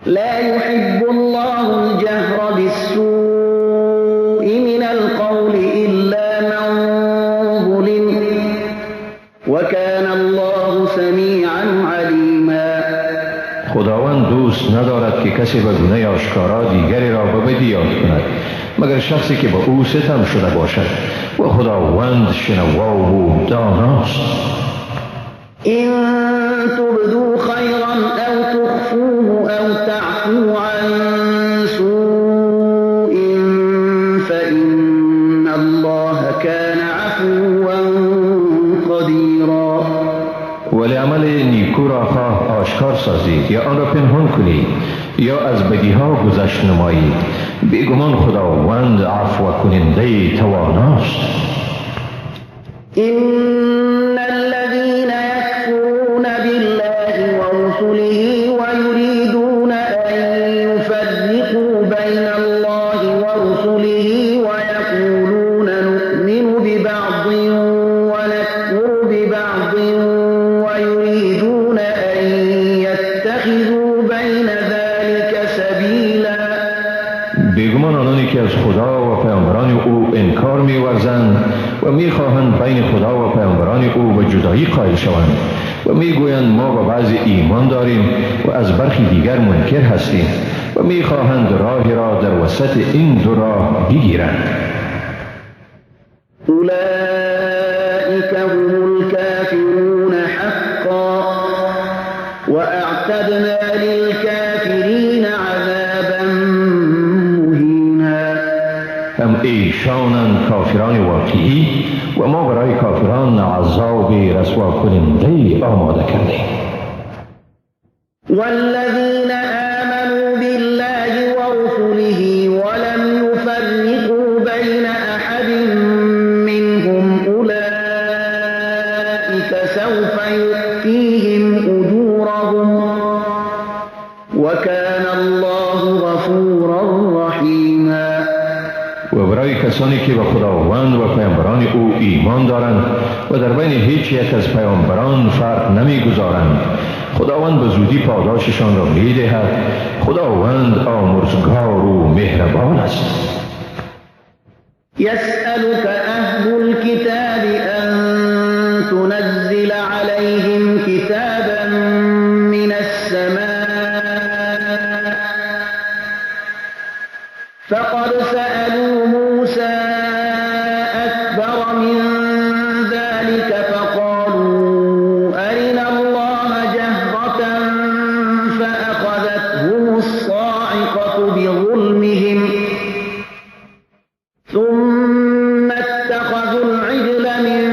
لا يحب الله الجهر بالسوء من القول إلا من ظلم وكان الله سمیعا علیما. خداوند دوست ندارد که کسی به گونه آشکارا دیگری را به بدی یاد کند مگر شخصی که با او ستم شده باشد و خداوند شنوا و داناست. إن تبدوا خيرا أو تخفوه أو تعفوا عن سوء فإن الله كان عفوا قديرا. ولی عمل نیکو را خواه آشکار سازید یا آن را پنهان کنید یا از بدیها گذشت نمایید، بیگمان خداوند عفو کننده تواناست. إن الذين يكفرون بالله ورسله ويريدون أن يفرقوا بين الله ورسله ويقولون نؤمن ببعض ونكفر ببعض ويريدون أن يتخذوا بين ذلك سبيلا. بیگمان آنانی که از خدا و پیامبران او انکار می‌ورزند و می‌خواهند بین خدا و پیامبران او به جدایی قائل شوند و می‌گویند ما به بعضی ایمان داریم و از برخی دیگر منکر هستیم و می‌خواهند راهی را در وسط این دو راه بگیرند. أولئك هم الكافرون حقا وأعتدنا للكافرين عذابا مهینا. هم ایشانند کافران واقعی و ما برای کافران عذاب رسوا کننده آماده کردیم. والذین آمنوا بالله ورسله ولم يفرقوا بین احد منهم اولئک سوف یؤتیهم اجورهم وکان الله غفورا رحیما. و برای کسانی که به خداوند و پیامبران او ایمان دارند و در بین هیچ یک از پیامبران فرق نمیگذارند، خداوند به زودی پاداششان را میدهد. خداوند آمرزگار و مهربان است. یسألک اهل الكتاب ان تنزل علیهم کتابا من السماء فقد سألوا موسى أكبر من ذلك فقالوا أرنا الله جهرة فأخذتهم الصاعقة بظلمهم ثم اتخذوا العجل من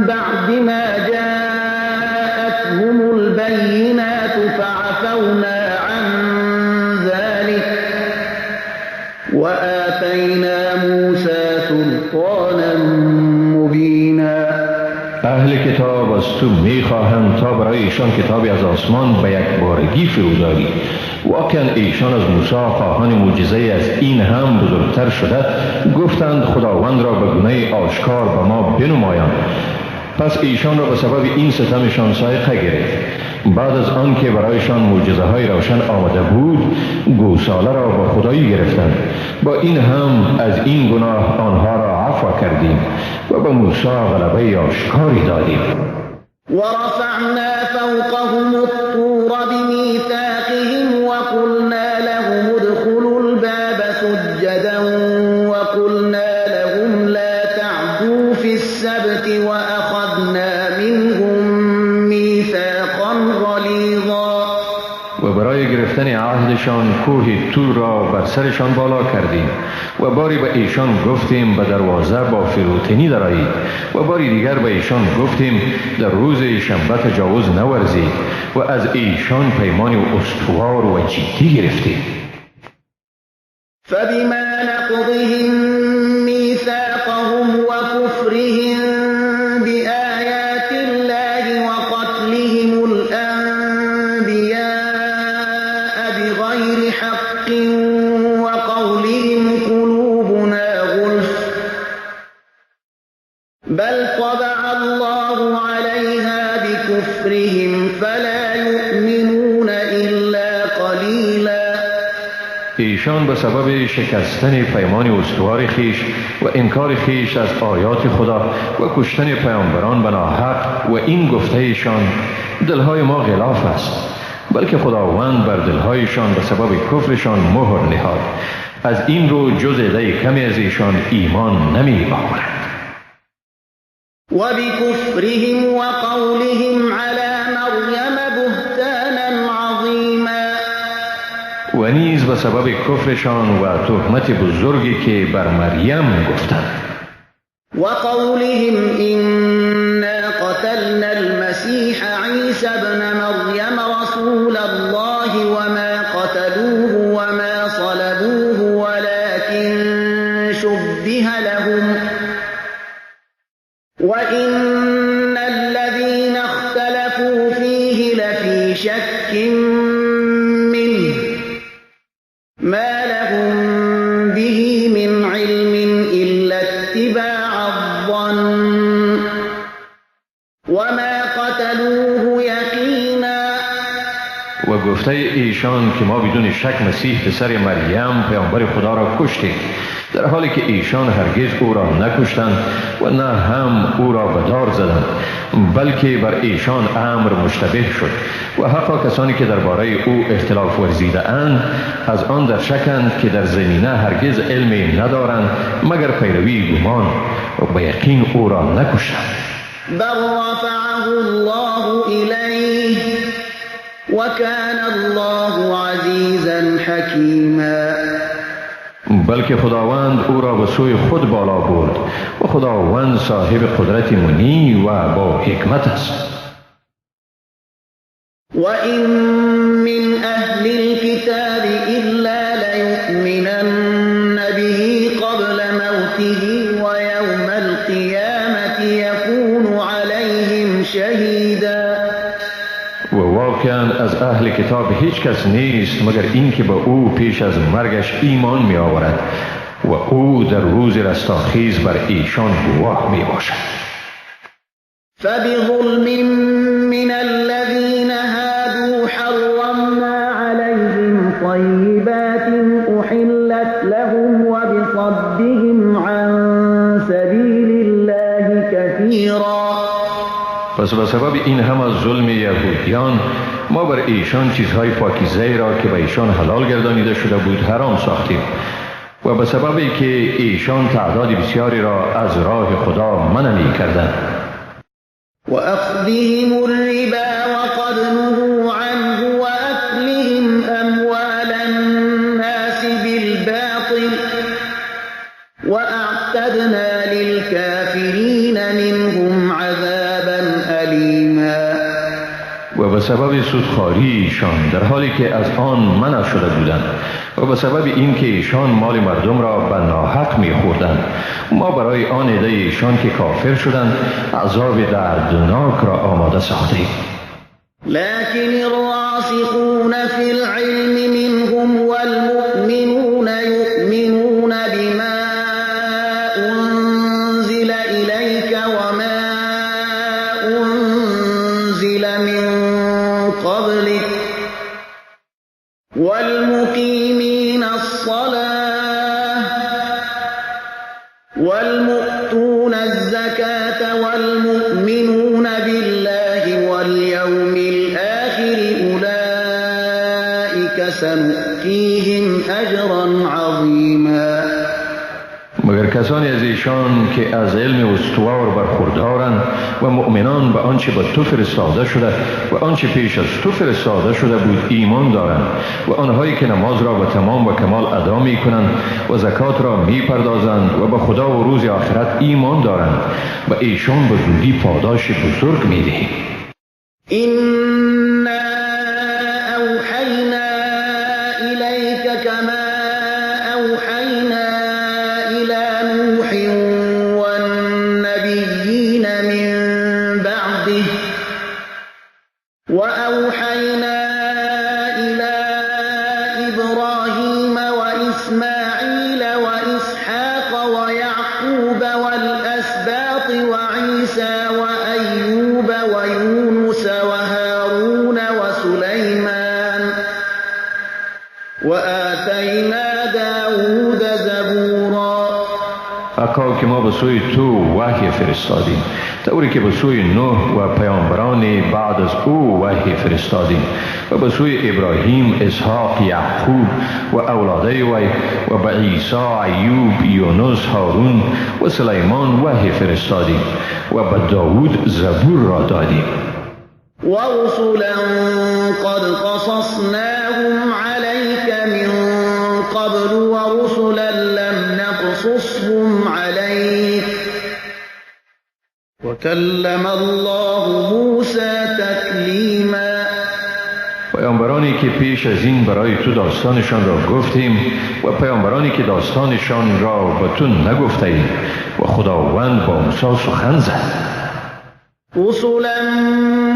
بعد ما جاءتهم البينات فعفونا عن ذلك وآتینا موسى سلطانا مبینا. اهل کتاب از تو میخواهند تا برای ایشان کتابی از آسمان به یک بارگی فرود آری. واقعا ایشان از موسی خواهان معجزه از این هم بزرگتر شده گفتند خداوند را به گونه آشکار به ما بنمایان. پس ایشان را به سبب این ستمشان صاعقه گرفت. بعد از آن که برایشان معجزه های روشن آمده بود، گوساله را با خدایی گرفتند. با این هم از این گناه آنها را عفو کردیم و به موسی غلبه آشکاری دادیم. ورفعنا فوقهم الطور بمیثاقهم وقلنا لهم ادخلوا الباب سجدا وقلنا لهم لا تعدوا في السبت وأخذنا منهم میثاقا غلیظا. و برای گرفتن عهدشان کوه طور را بر سرشان بالا کردیم و باری به ایشان گفتیم به دروازه با فروتنی درآیید و باری دیگر به ایشان گفتیم در روز شنبه تجاوز نورزید و از ایشان پیمان استوار و جدی گرفتیم. فبما نقضهم میثاقهم وكفرهم بآیات الله وقتلهم الانبیاء بغیر حق وقولهم قلوبنا غلف بل طبع الله عليها بكفرهم فلا يؤمنون إلا قليلا. ایشان به سبب شکستن پیمان استوار خیش و انکار خیش از آیات خدا و کشتن پیامبران به ناحق و این گفته ایشان دلهای ما غلاف است، بلکه خداوند بر دلهایشان به سبب کفرشان مهر نهاد. از این رو جز عده کمی از ایشان ایمان نمی آورند. و بکفرهم و قولهم علی مریم بهتانا عظیما. و نیز به سبب کفرشان و تهمت بزرگی که بر مریم گفتند. و قولهم إنا قتلنا المسیح عیسی ابن مریم رسول الله وما قتلوه وما صلبوه ولكن شبه لهم وإن الذين اختلفوا فيه لفي شك منه ما لهم به من علم إلا اتباع الظن وما قتلوه يقينا. و گفته ایشان که ما بدون شک مسیح پسر مریم پیامبر خدا را کشتیم، در حالی که ایشان هرگز او را نکشتند و نه هم او را به دار زدند، بلکه بر ایشان امر مشتبه شد و حقا کسانی که درباره او اختلاف ورزیده اند از آن در شکند که در زمینه هرگز علمی ندارند مگر پیروی گمان، و به یقین او را نکشتند. بل رفعه الله الیه وکان الله عزیزا حکیما. بلکه خداوند او را به سوی خود بالا برد و خداوند صاحب قدرت منی و با حکمت است. و این من اهل الكتاب الا لیؤمنن به قبل موته و یوم القیامة یکون علیهم شهیدا. و واقعا از اهل کتاب هیچ کس نیست مگر اینکه به او پیش از مرگش ایمان می آورد و او در روز رستاخیز بر ایشان گواه می باشد. فبظلم من الذين هادوا حرمنا عليهم طيبات أحلت لهم وبصدهم عن سبيل الله كثيرا. پس به سبب این همه ظلم یهودیان ما بر ایشان چیزهای پاکیزه را که به ایشان حلال گردانیده شده بود حرام ساختیم و به سبب که ایشان تعداد بسیاری را از راه خدا منع می کردند. و اخذهم الربا وقد نهوا عنه واکلهم اموال الناس بالباطل واعتدنا للكافرین منهم عذابا الیما. و به سبب سودخواری ایشان در حالی که از آن منع شده بودند و به سبب اینکه ایشان مال مردم را به ناحق می‌خوردند، ما برای آن عده ایشان که کافر شدند عذاب دردناک را آماده ساختیم. لكن الراسخون في العلم منهم والمؤمنون يؤمنون بما أنزل إليك وما أنزل من قبلك والمقيمين الصلاة والمؤتون الزكاة والمؤمنون بالله واليوم الآخر أولئك سنؤتيهم أجرا عظيما. مگر کسانی از ایشان که از علم استوار برخوردارند و مؤمنان به آنچه به تو فرستاده شده و آنچه پیش از تو فرستاده شده بود ایمان دارند و آنهایی که نماز را به تمام و کمال ادا می کنند و زکات را می پردازند و به خدا و روز آخرت ایمان دارند، و ایشان به زودی پاداش بزرگ می دهیم. إنا أوحينا إليك كما أوحينا إلى نوح والنبيين من بعده وأوحينا إلى إبراهيم وإسماعيل وإسحاق ويعقوب والأسباط وعيسى وأيوب ويونس وهارون وآتينا داود زبورا. حقا که ما به سوی تو وحی فرستادیم، طوری که به سوی نوح و پیامبران بعد از او وحی فرستادیم و به سوی ابراهیم، اسحاق، یعقوب و اولاده وی و به عیسی، ایوب، یونس، هارون و سلیمان وحی فرستادیم و به داود زبور را دادیم. ورسلا قد قصصناهم عليك من قبل ورسلا لم نقصصهم عليك وكلم الله موسى تكليما. پیامبرانی که پیش از این برای تو داستانشان را گفتیم و پیامبرانی که داستانشان را به تو نگفتیم و خداوند با موسی سخن زد. رسلا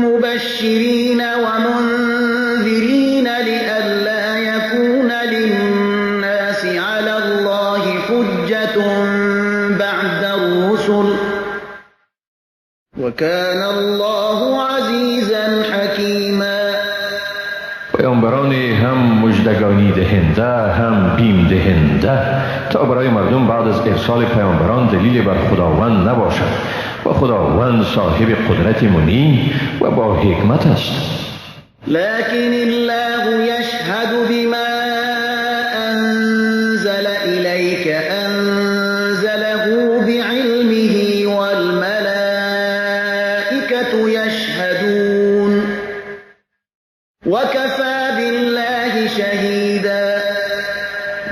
مبشرین ومنذرین لئلا يكون للناس على الله حجة بعد الرسل وكان الله عزیزا حکیما. پیامبران هم مژدگانی دهنده هم بیم دهنده تا برای مردم بعد از ارسال پیامبران دلیل بر خداوند نباشد و خداوند صاحب قدرت منی و با حکمت است. لكن الله يشهد بما أنزل إليك أنزله بعلمه والملائكة يشهدون وكفى بالله شهيدا.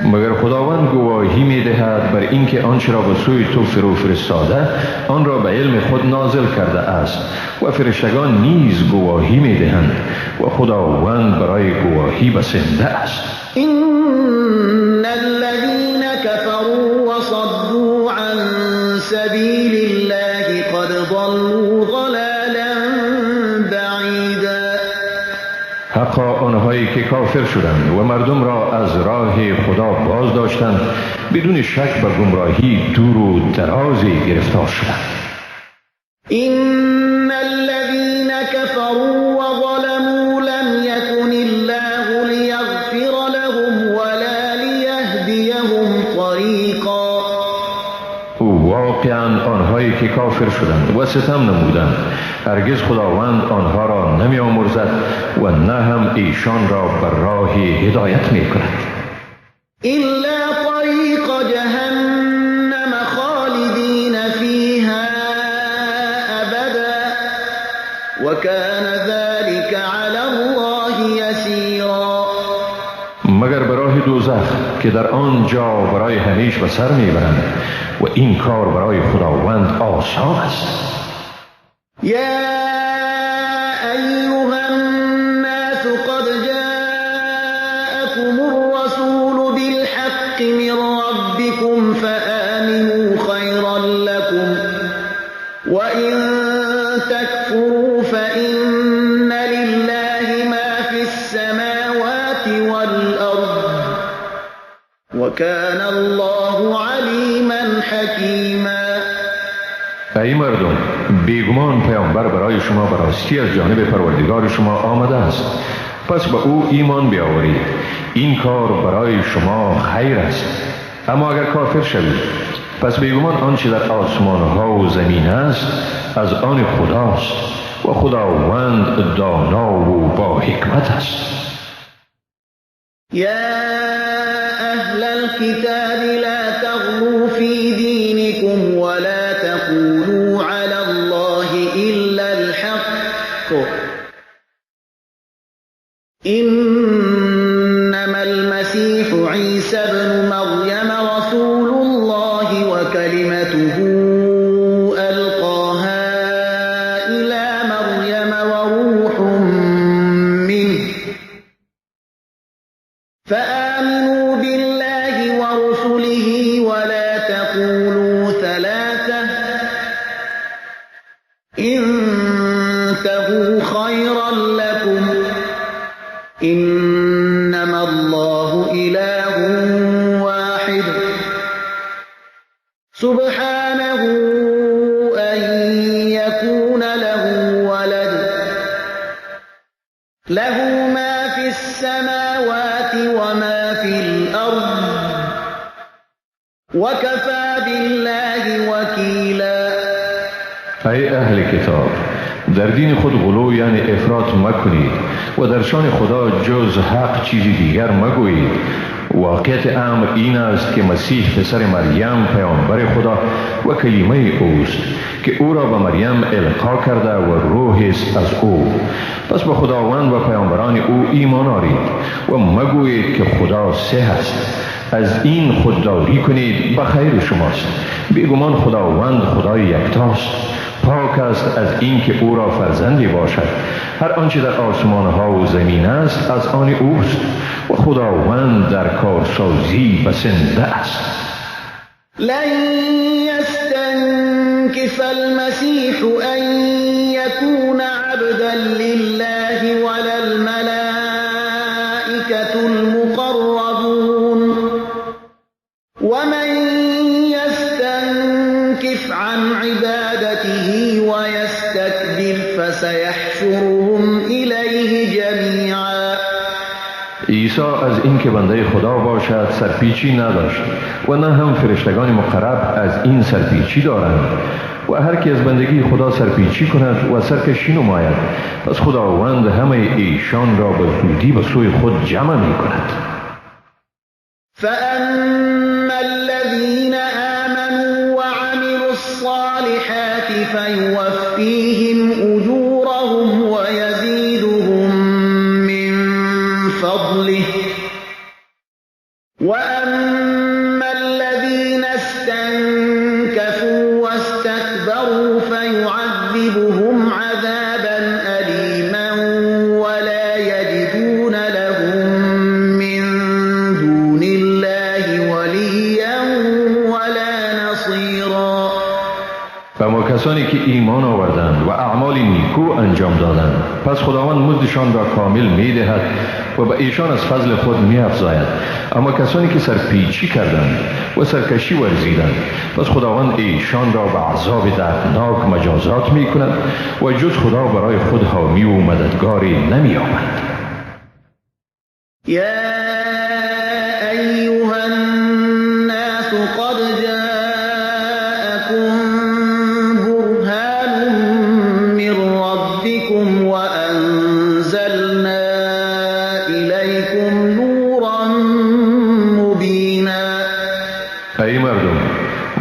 مگر خداوند گواهی می دهد بر اینکه آنچه را به سوی تو فرو فرستاده آن را به علم خود نازل کرده است و فرشتگان نیز گواهی می دهند و خداوند برای گواهی بسنده است. إن الذين كفروا وصدوا عن سبيل الله قد ضلوا ضلالا بعيدا. حقا آنهایی که کافر شدند و مردم را از راه خدا باز داشتند بدون شک به گمراهی دور و درازی گرفتار شدند. إن الذين كفروا وظلموا لم يكن الله ليغفر لهم ولا ليهديهم طريقا. واقعا آنهایی که کافر شدند و ستم نمودند هرگز خداوند آنها را نمی آمرزد و نه هم ایشان را بر راه هدایت می کند. إلا طریق جهنم خالدین فیها أبدا وكان ذلك على الله یسیرا. مگر به راه دوزخ که در آنجا برای همیش به سر میبرند و این کار برای خداوند آسان است. یا ایها الناس قد جاءكم الرسول بالحق من ربكم فآمنوا خيرا لكم وإن تكفروا فإن لله ما في السماوات والأرض وكان الله عليما حكيما. ای مردم، بیگمان پیامبر برای شما به راستی از جانب پروردگار شما آمده است، پس به او ایمان بیاورید، این کار برای شما خیر است. اما اگر کافر شوید پس بیگمان آنچه در آسمان ها و زمین است از آن خداست و خداوند دانا و با حکمت است. یا اهل الكتاب لا تغلوا في دينكم ولا تقولوا على الله إلا الحق إنما المسيح عيسى ابن مريم رسول الله وكلمته ألقاها إلى مريم وروح منه فآمنوا بالله ورسله ولا تقولوا ثلاثة انتهوا خيرا لكم إنما الله إله واحد سبحانه أن يكون له ولد له ما في السماوات وما وكفى بالله وكيلا. ای اهل کتاب، در دین خود غلو یعنی افراط مکنید و در شان خدا جز حق چیزی دیگر مگویید. واقعیت امر این است که مسیح پسر مریم پیامبر خدا و کلمه اوست که او را به مریم القا کرده و روح است از او. پس به خداوند و پیامبران او ایمان آرید و مگویید که خدا سه است. از این خودداری کنید، به خیر شماست. بیگمان خداوند خدای یکتاست، پاک است از این که او را فرزندی باشد. هر آنچه در آسمان ها و زمین است از آن اوست و خداوند در کارسازی بسنده است. لن يستنكف المسيح أن يكون عبدا لله ولا الملائكة المقربون ومن يستنكف عن عبادته ويستكبر فسيحشرهم إليه جميعا. عیسی از اینکه بنده خدا باشد سرپیچی نداشت و نه هم فرشتگان مقرب از این سرپیچی دارند. و هر کی از بندگی خدا سرپیچی کند و سرکشی نماید، پس خداوند همه ایشان را به زودی به سوی خود جمع می کند. فأما الذين آمنوا وعملوا الصالحات فيوفيهم أجورهم ويزيدهم من فضله وأما الذين استنكفوا واستكبروا فيعذبهم عذابا أليما ولا يجدون لهم من دون الله وليا ولا نصيرا. اما کسانی که ایمان آوردند و اعمال نیکو انجام دادند، پس خداوند مزدشان را کامل می‌دهد و به ایشان از فضل خود می‌افزاید. اما کسانی که سرپیچی کردند و سرکشی ورزیدند، پس خداوند ایشان را به عذاب دردناک مجازات می‌کند و جز خدا برای خود حامی و مددگاری نمی‌یابند. یا ایها الناس قد جاءکم برهان من ربکم وانزلنا الیکم نورا مبینا. ای مردم،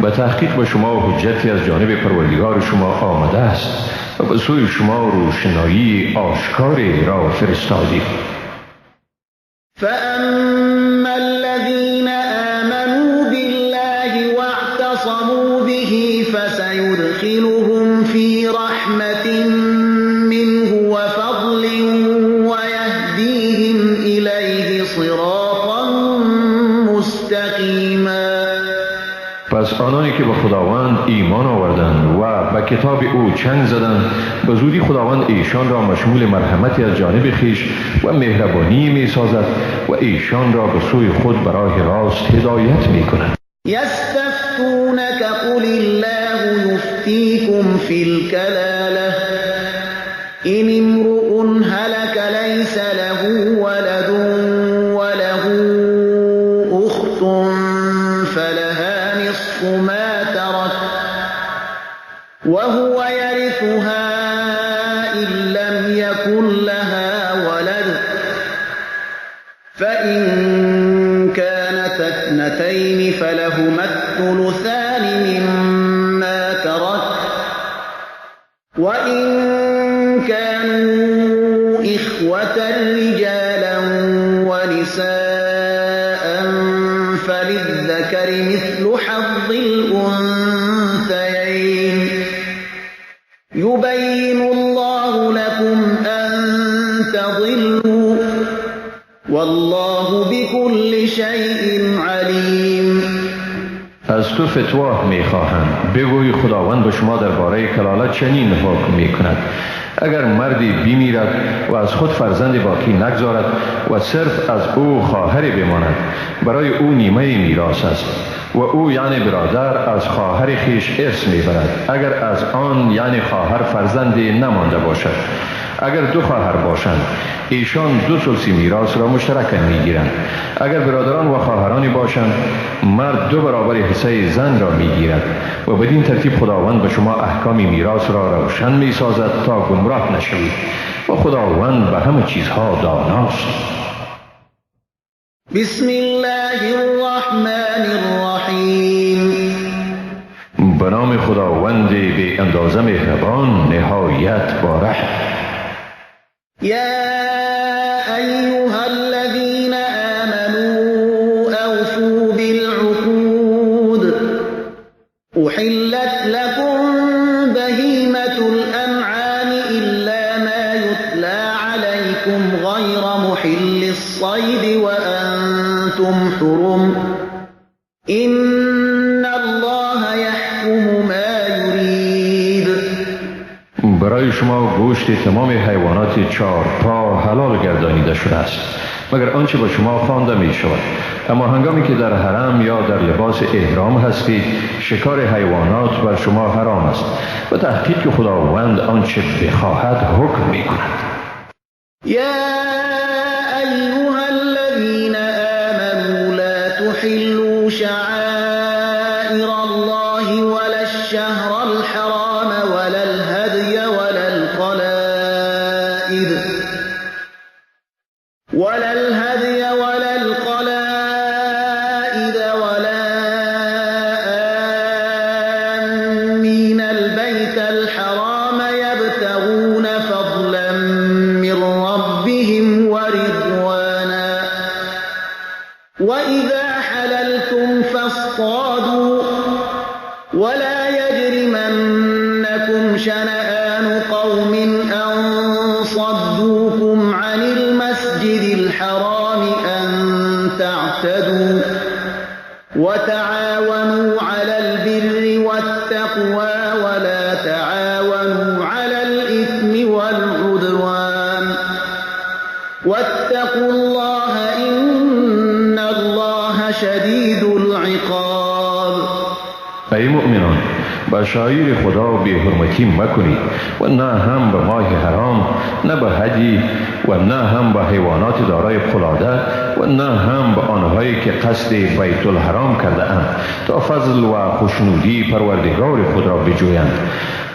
به تحقیق به شما حجتی از جانب پروردگار شما آمده است و به سوی شما روشنایی آشکاری را فرستادیم. فأما الذين آمنوا بالله واعتصموا به فسيدخلهم في رحمة منه وفضل ويهديهم إليه صراطا مستقيما. پس آنانی که به خداوند ایمان آوردند و به کتاب او چنگ زدند، به زودی خداوند ایشان را مشمول مرحمتی از جانب خویش و مهربانی می سازد و ایشان را به سوی خود به راه راست هدایت می کند. یستفتونک قل الله یفتیکم فی الکلاله ان امرؤ هلک لیس له ولد وله اخت فلها نصف ما ترك وهو يرثها إن لم يكن لها ولد فإن كانتا اثنتين فلهما الثلثان مما ترك وإن كانوا إخوة رجالا ونساء فللذكر مثل حظ الأنثيين يبين الله لكم أن تضلوا والله بكل شيء عليم. از تو فتوا میخواهند، بگوی خداوند به شما درباره کلالت چنین حکم میکند: اگر مردی بمیرد و از خود فرزند باقی نگذارد و صرف از او خواهری بماند، برای او نیمه میراث است و او یعنی برادر از خواهر خویش ارث میبرد، اگر از آن یعنی خواهر فرزندی نمانده باشد. اگر دو خواهر باشند ایشان دو ثلث میراث را مشترکاً میگیرند. اگر برادران و خواهرانی باشند مرد 2 برابر حصه زن را میگیرد و بدین ترتیب خداوند به شما احکام میراث را روشن میسازد تا گمراه نشوید و خداوند به همه چیزها داناست. بسم الله الرحمن الرحیم. به نام خداوند بی اندازه مهربان نهایت با رحم. یا ایها الذین آمنوا اوفوا بالعقود احلت لكم بهیمة الانعام الا ما یتلی علیکم غیر محل الصید وانتم حرم ان الله یحکم ما یرید. برای شما گوشت تمام حیوانات 4 پا حلال گردانیده شده است مگر آنچه به شما خوانده می شود. اما هنگامی که در حرم یا در لباس احرام هستید شکار حیوانات بر شما حرام است و تحقیق که خداوند آنچه بخواهد حکم می کند. یا ایها الذین آمنوا لا تحلوا شعائر الله ولا الشهر الحرام ولا الهدي ولا القلائد ولا الهدي ولا القلائد ولا آمين البيت الحرام يبتغون فضلا من ربهم ورضوانا وإذا حللتم فاصطادوا ولا يجرمنكم شنآن قوم أن صدوكم عن المسجد الحرام أن تعتدوا وتعاونوا على البر والتقوى ولا تعاونوا على الإثم والعدوان واتقوا الله إن الله شديد العقاب. ای مؤمنان با شعائر خدا بی حرمتی مکنید و نه هم به ماه حرام، نه به هدی و نه هم به حیوانات دارای قلاده و نه هم به آنهایی که قصد بیت الحرام کرده اند تا فضل و خوشنودی پروردگار خود را بجویند.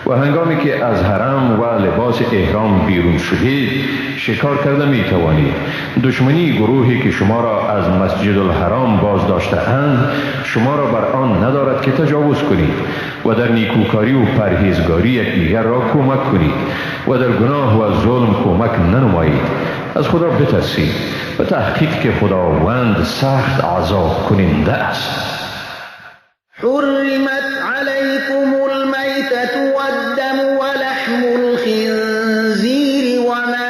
و هنگامی که از حرم و لباس احرام بیرون شدید شکار کرده می توانید. دشمنی گروهی که شما را از مسجد الحرام باز داشته اند شما را بر آن ندارد که تجاوز کنید و در نیکوکاری و پرهیزگاری یکدیگر را کمک کنید و در گناه و ظلم کمک ننمایید. از خدا بترسید و تحقیق که خداوند سخت عذاب کننده است. حرمت عليكم الميتة والدم ولحم الخنزير وما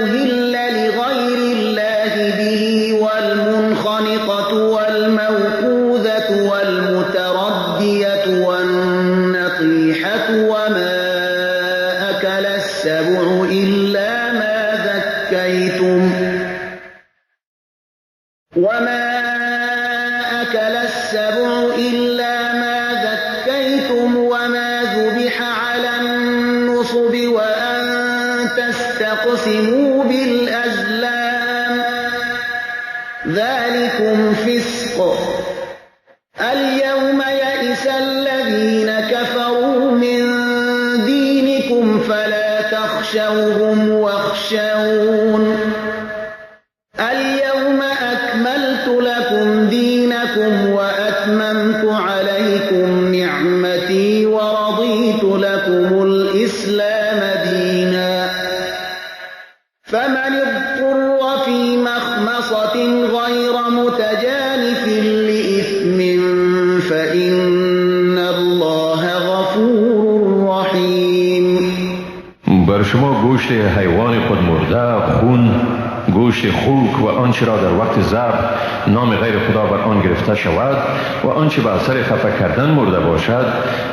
أهل لغير الله به والمنخنقة والموقوذة والمتردية والنطيحة وما أكل السبع إلا ما ذكيتم وما أكل السبع إلا ما ذكيتم وما ذبح على النصب وأن تستقسموا بالأزلام ذلكم فسق. اليوم يئس الذين كفروا من دينكم فلا تخشوهم واخشون. اليوم أكملت لكم دينكم وأتممت عليكم نعمتي ورضيت لكم الإسلام دينا. فمن اضطر في مخمصة غير متجانف لإثم فإن الله غفور رحيم. بر شما گوشت حیوان خود مرده، خون، گوشت خوک و آنچه را در وقت ذبح نام غیر خدا بر آن گرفته شود و آنچه به اثر خفه کردن مرده باشد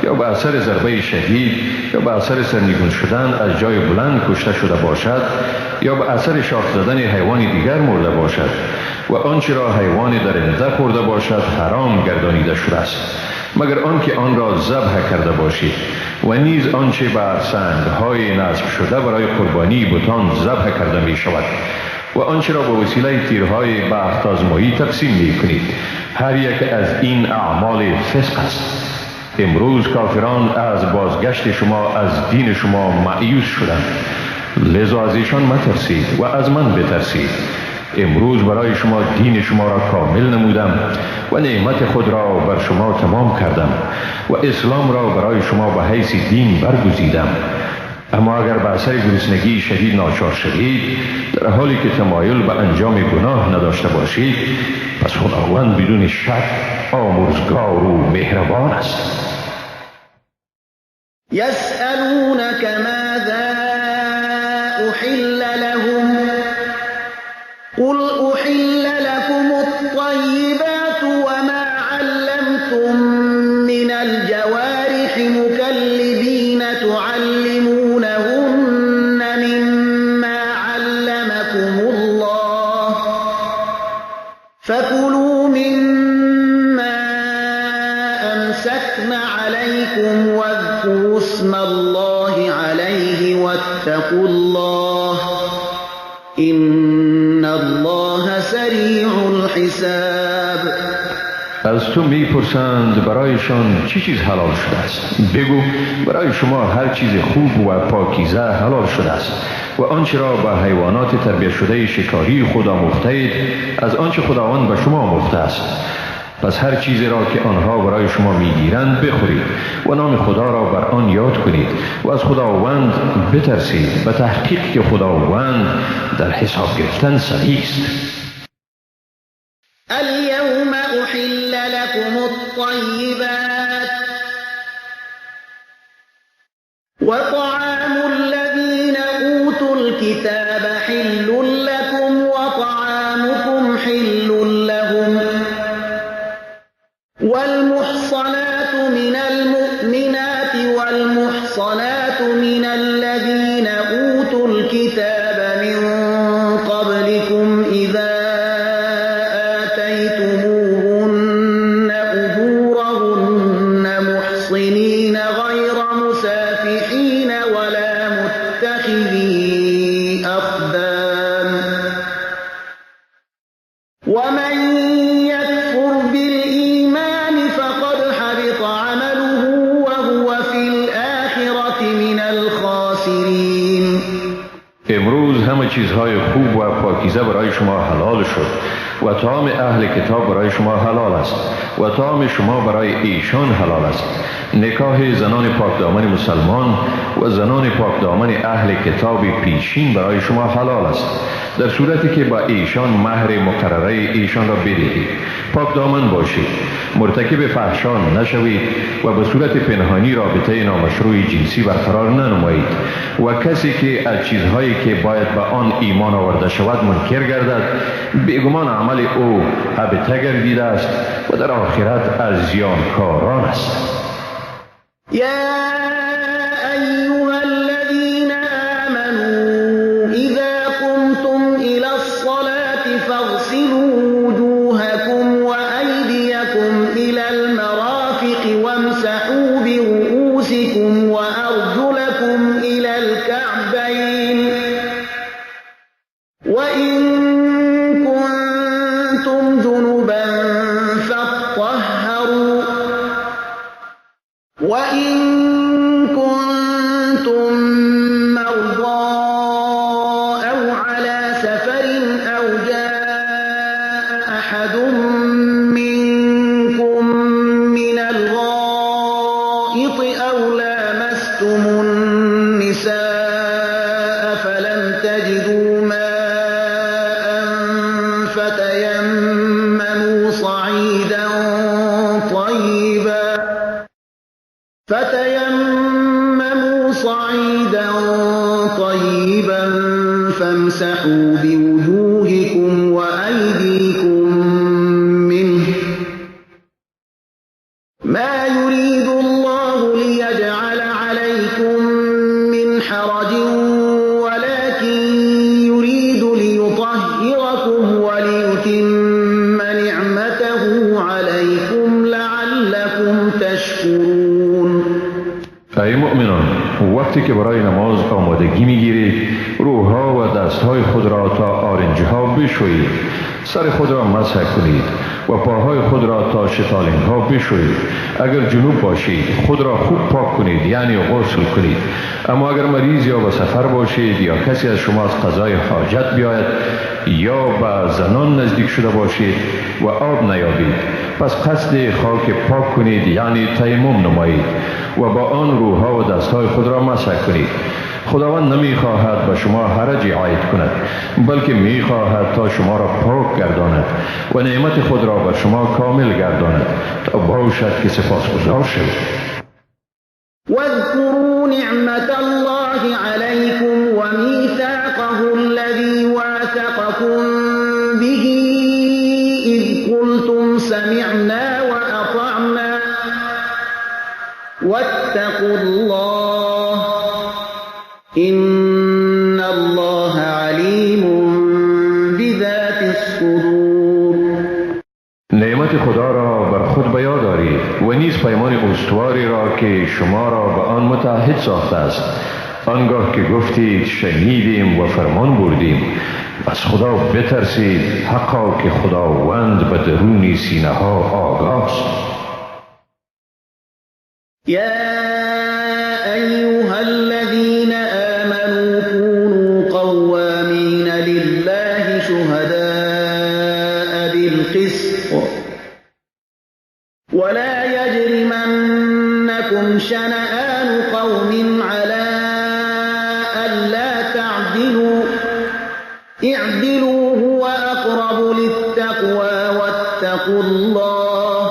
یا به اثر ضربه شدید یا به اثر سرنگون شدن از جای بلند کشته شده باشد یا به اثر شاخ زدن حیوان دیگر مرده باشد و آنچه را حیوان درنده خورده باشد حرام گردانیده شده است. مگر آنکه آن را ذبح کرده باشید، و نیز آنچه بر سنگ‌های نصب شده برای قربانی بتان ذبح کرده می شود، و آنچه را به وسیله تیرهای بخت آزمایی تقسیم می کنید. هر یک از این اعمال فسق است. امروز کافران از بازگشت شما از دین شما مأیوس شدند، لذا از ایشان مترسید و از من بترسید. امروز برای شما دین شما را کامل نمودم و نعمت خود را بر شما تمام کردم و اسلام را برای شما به حیث دین برگزیدم. اما اگر به اثر گرسنگی شدید ناچار شدید، در حالی که تمایل به انجام گناه نداشته باشید، پس خداوند بدون شک آمرزگار و مهربان است. یسألونک ماذا أحل لهم قل أحل لكم الطيبات وما علمتم من الجوارح مكلبين تعلمونهن مما علمكم الله فكلوا مما أمسكن عليكم واذكروا اسم الله عليه واتقوا الله إن الله سریع الحساب. از تو میپرسند برایشان چه چیز حلال شده است؟ بگو برای شما هر چیز خوب و پاکیزه حلال شده است و آنچه را به حیوانات تربیت شده شکاری خود آموخته‌اید از آنچه خداوند به شما آموخته است. پس هر چیزی را که آنها برای شما میگیرند بخورید و نام خدا را بر آن یاد کنید و از خداوند بترسید، به تحقیق که خداوند در حساب گرفتن سریع است. اليوم احل لكم الطيبات وطعام الذين اوتوا الكتاب حل لكم وطعامكم حل لهم والمحصنات من المؤمنات والمحصنات من الذين أوتوا الكتاب من قبلكم إذا آتيتموهن أجورهن محصنين غير مسافحين ولا متخذي أخدان ومن يكفر بالإيمان فقد حبط عمله وهو في الآخرة من الخاسرين. امروز همه چیزهای خوب و پاکیزه برای شما حلال شد و طعام اهل کتاب برای شما حلال است و طعام شما برای ایشان حلال است. نکاح زنان پاکدامن مسلمان و زنان پاکدامن اهل کتاب پیشین برای شما حلال است، در صورتی که با ایشان مهر مقرره ایشان را بدهید. پاکدامن باشید، مرتکب فحشا نشوید و به صورت پنهانی رابطه نامشروع جنسی برقرار ننمایید و کسی که از چیزهایی که باید به آن ایمان آورده شود منکر گردد، بیگمان عمل او حبطه گردیده است و در آخرت از زیانکاران است. یا ایها الذین آمنوا اذا قمتم الى الصلاة فاغسلوا وجوهكم وأيديكم الى المرافق وامسحوا برؤوسكم وأرجلكم الى الكعبين وإن كنتم جنبا فاطهروا وإن كنتم مرضى أو على سفر أو جاء أحد منكم من الغائط أو لامستم النساء فلم تجدوا ماء فتيمموا صعيدا طيبا فامسحوا بوجوهكم وأيديكم منه ما يريد الله ليجعل عليكم من حرج ولكن يريد ليطهركم وليتم نعمته عليكم لعلكم تشكرون. وقتی که برای نماز آمادگی میگیرید روها و دستهای خود را تا آرنجها بشویید، سر خود را مسح کنید و پاهای خود را تا شتالنگها بشویید. اگر جنوب باشید خود را خوب پاک کنید، یعنی غسل کنید. اما اگر مریض یا به سفر باشید یا کسی از شما از قضای حاجت بیاید یا به زنان نزدیک شده باشید و آب نیابید، پس قصد خاک پاک کنید، یعنی تیمم نمایید و با آن روها و دستهای خود را مسح کنید. خداوند نمیخواهد به شما حرجی عاید کند، بلکه میخواهد تا شما را پاک گرداند و نعمت خود را بر شما کامل گرداند تا باشد که سپاسگزار شوید. واذكروا نعمة الله عليكم وميثاقه الذي واثقكم به إذ قلتم سمعنا وأطعنا واتقوا الله إن الله عليم بذات الصدور. نعمت خدا را بر خود به یاد آرید و نیز پیمان استواری را که شما را به آن متعهد ساخته است. آنگاه که گفتید شنیدیم و فرمان بردیم، از خدا بترسید، حقا که خداوند به درون سینه ها آگاه است. یا ایها الذین آمنوا كونوا قوامین لله شهداء بالقسط ولا يجرمنكم شنآن قوم على ألا تعدلوا اعدلوا هو أقرب للتقوى واتقوا الله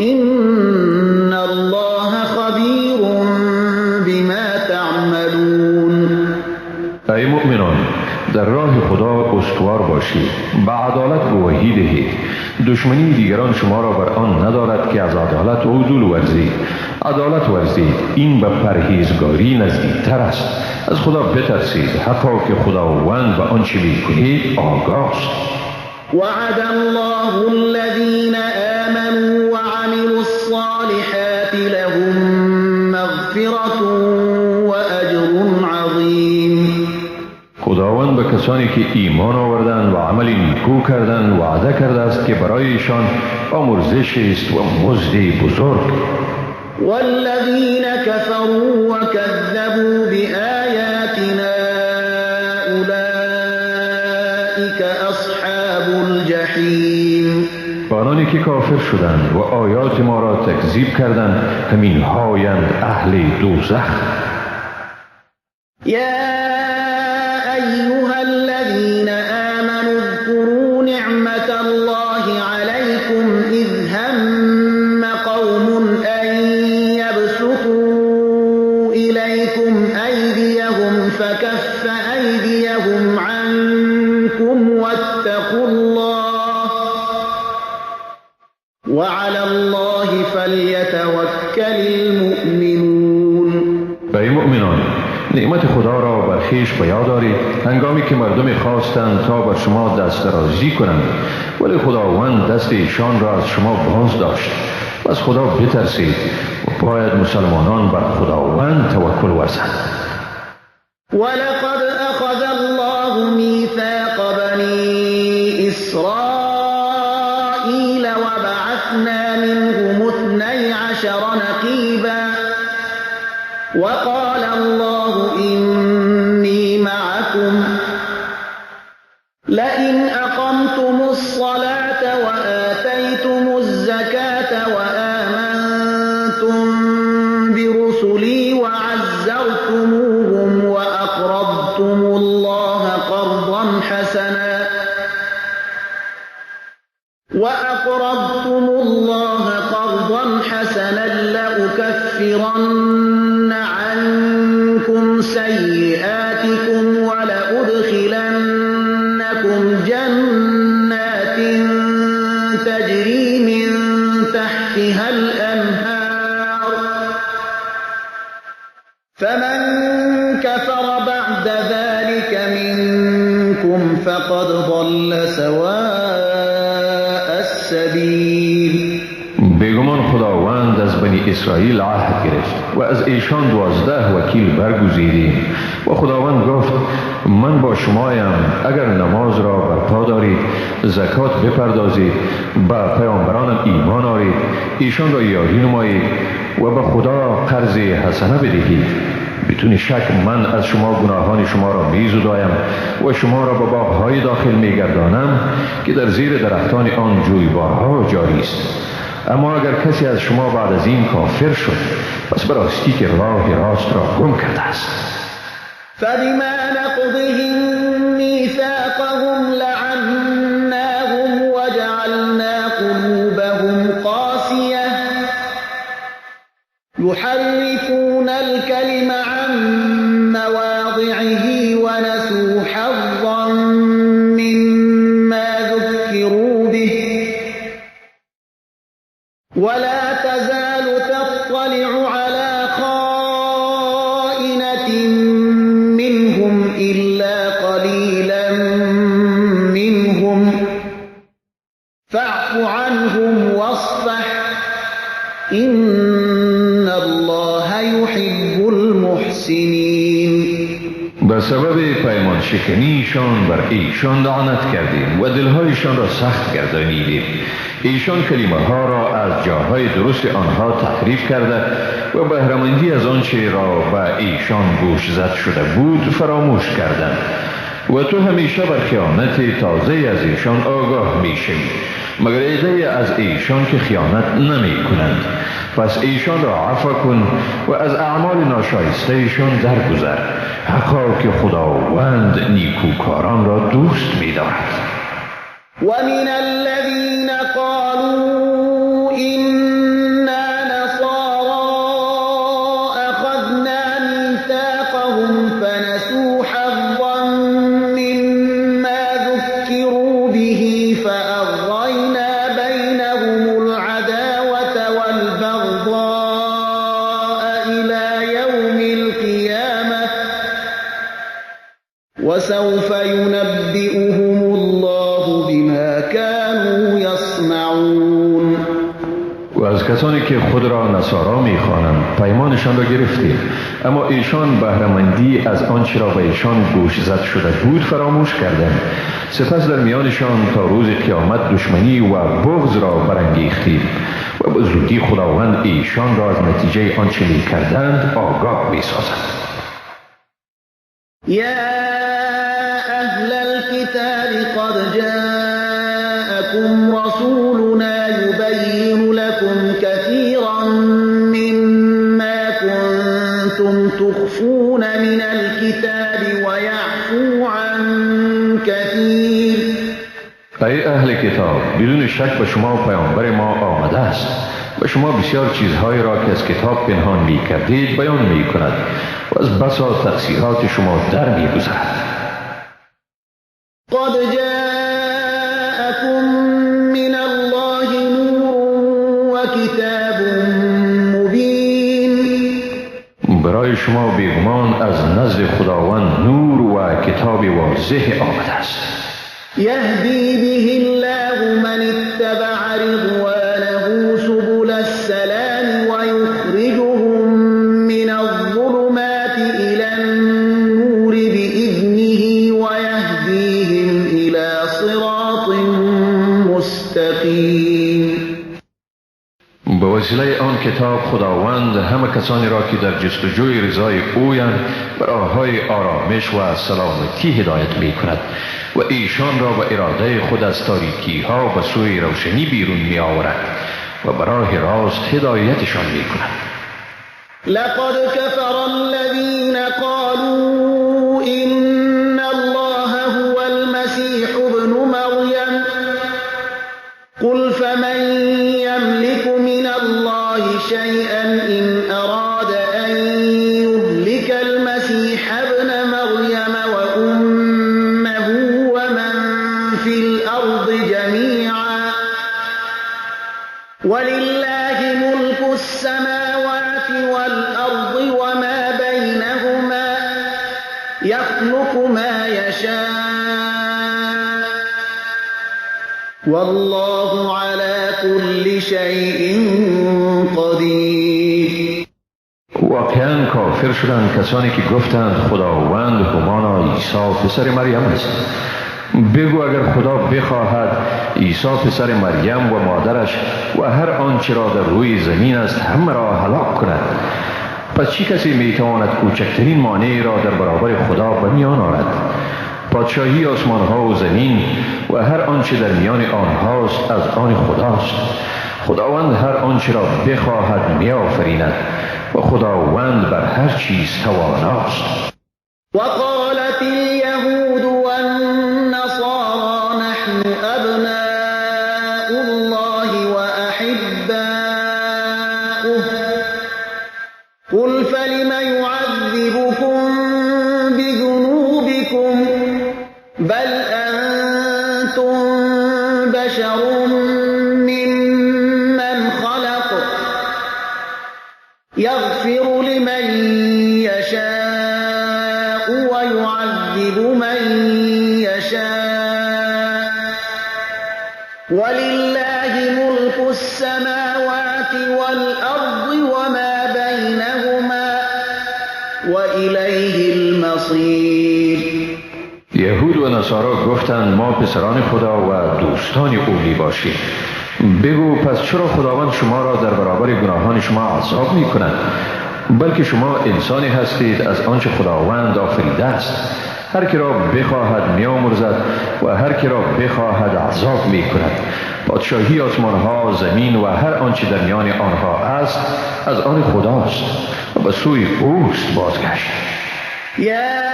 إن الله خبير بما تعملون. ای مؤمنان، در راه خدا استوار باشید، به عدالت گواهی دهید. دشمنی دیگران شما را بر آن ندارد که از عدالت عدول ورزید. عدالت ورزید، این به پرهیزگاری نزدیکتر است. از خدا بترسید، حقا که خداوند به آنچه میکنید آگاه است. وعد الله الذين آمنوا وعملوا الصالحات لهم مغفرة وأجر عظیم. خداوند به کسانی که ایمان آوردند و عمل نیکو کردند وعده کرده است که برایشان آمرزش است و مزد بزرگ. والذین كفروا وكذبوا بآیاتنا اولئک اصحاب الجحیم. آنانی که کافر شدند و آیات ما را تکذیب کردند همین هایند اهل دوزخ. یا أيها الذين آمنوا اذكروا نعمة الله عليكم إذ هم قوم أن يبسطوا إليكم أيديهم فكف أيديهم عنكم واتقوا الله وعلى الله فليتوكل المؤمنون. ای مؤمنان، نعمت خدا را بر خویش به یاد آرید هنگامی که مردم خواستند تا بر شما دست درازی کنند، ولی خداوند دست ایشان را از شما باز داشت. پس خدا بترسید و باید مسلمانان بر خداوند توکل ورزند. ولقد اخذ الله میثاق بنی اسرائیل وبعثنا منهم 12 نقیبا وقال الله إني معكم لئن أقمتم الصلاة وآتيتم الزكاة وآمنتم برسلي وعزرتموهم وأقرضتم الله قرضا حسنا لأكفرن عنكم سيئاتكم ولأدخلنكم جنات تجري من تحتها الأنهار فمن كفر بعد ذلك منكم فقد ضل سواء السبيل. بیگمان خداوند از از بنی اسرائیل عهد گرفت و از ایشان 12 وکیل برگزیدیم و خداوند گفت من با شمایم، اگر نماز را برپا دارید، زکات بپردازید، به پیامبرانم ایمان آرید، ایشان را یاری نمایید و به خدا قرض حسنه بدهید. بدون شک من از شما گناهان شما را میزدایم و شما را به باغ‌های داخل میگردانم که در زیر درختان آن جویبارها جاری است. اما اگر کسی از شما بعد از این کافر شد، پس به راستی که راه راست را گم کرده است. فبما نقضهم میثاقهم لعناهم وجعلنا قلوبهم قاسیة يحرفون الكلم عن مواضعه ونسوا حظا مما ذكروا به ولا تزال تطلع على خائنة منهم إلا قليلا منهم فاعف عنهم واصفح إن الله يحب المحسنين. به سبب پیمان شکنیشان بر ایشان لعنت کردیم و دلهایشان را سخت گردانیدیم. ایشان کلمه ها را از جاهای درست آنها تحریف کرده و بهره‌مندی از آنچه را به ایشان گوش زد شده بود فراموش کردند و تو همیشه بر خیانت تازه از ایشان آگاه میشوی، مگر عده‌ای از ایشان که خیانت نمی کنند. پس ایشان را عفو کن و از اعمال ناشایسته ایشان درگذر، حقا که خداوند نیکوکاران را دوست می دارد. ومن الذين قالوا إنا نصارى أخذنا ميثاقهم فنسوا حظا مما ذكروا به فأغرينا بينهم العداوة والبغضاء إلى يوم القيامة وسوف ينبئهم الله بما كانوا يصنعون. و از کسانی که خود را نصارا میخوانند پیمانشان را گرفتیم، اما ایشان بهره‌مندی از آنچه را به ایشان گوش زد شده بود فراموش کردند. سپس در میانشان تا روز قیامت دشمنی و بغض را برانگیختیم و به زودی خداوند ایشان را از نتیجه آنچه میکردند آگاه میسازد. یا اهل الكتاب قد جاءكم رسولنا يبين لكم كثيرا مما كنتم تخفون من الكتاب ويعفو عن كثير. ای اهل کتاب، بدون شک به شما پیامبر ما آمده است و شما بسیار چیزهایی را که از کتاب پنهان می کردید بیان می کند و از بسا تقصیرات شما در می گذرد. قد جاءكم من الله نور وكتاب مبین. برای شما بیگمان از نزد خداوند نور و کتاب واضح آمده است. يهدي به الله من اتبع رضوانه سبل السلام ويخرجهم من الظلمات إلى النور بإذنه ويهديهم إلى صراط مستقيم. به وسیله آن کتاب خداوند همه کسانی را که در جستجوی رضای اویند به راه‌های آرامش و سلامتی هدایت می‌کند و ایشان را به اراده خود از تاریکی‌ها به سوی روشنی بیرون می‌آورد و به راه راست هدایتشان می‌کند. لقد كفر الذين قالوا إن الله هو المسيح ابن مريم قل فمن يملك من الله شيئا إن أراد أن يهلك المسيح ابن مريم وأمه ومن في الأرض جميعا ولله ملك السماوات والأرض وما بينهما يخلق ما يشاء والله على كل شيء قدیر. واقعا کافر شدند کسانی که گفتند خداوند همانا عیسی پسر مریم است. بگو اگر خدا بخواهد عیسی پسر مریم و مادرش و هر آنچه را در روی زمین است همه را هلاک کند، پس چه کسی میتواند کوچکترین مانعی را در برابر خدا به میان آرد؟ پادشاهی آسمان ها و زمین و هر آنچه در میان آنهاست از آن خداست. خداوند هر آنچه را بخواهد میآفریند و خداوند بر هر چیز تواناست. وقالت اليهود والنصارى نحن أبناء الله وأحباؤه قل فلم يعذبكم بذنوبكم بل أنتم بشر ممن خلق يغفر لمن يشاء ويعذب من يشاء ولله ملك السماوات والأرض وما بينهما وإليه المصير. یهود و نصارا گفتند ما پسران خدا و دوستان او می باشیم. بگو پس چرا خداوند شما را در برابر گناهان شما عذاب می کند؟ بلکه شما انسانی هستید از آنچه خداوند آفریده است. هر کی را بخواهد می‌آمرزد و هر کی را بخواهد عذاب می کند. پادشاهی آسمانها، زمین و هر آنچه در میان آنها است از آن خداست و به سوی اوست بازگشت. یا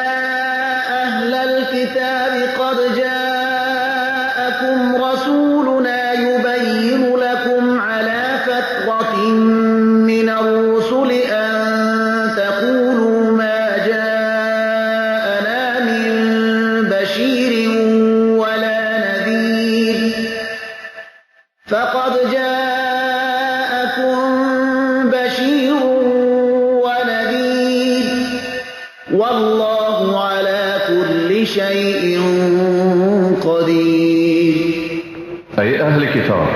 اهل الكتاب قد جاءكم رسولنا يبين لكم على فترة من الرسل أن تقولوا ما جاءنا من بشير ولا نذير فقد جاءكم بشير ونذير والله على كل شيء قدیر. ای اهل کتاب،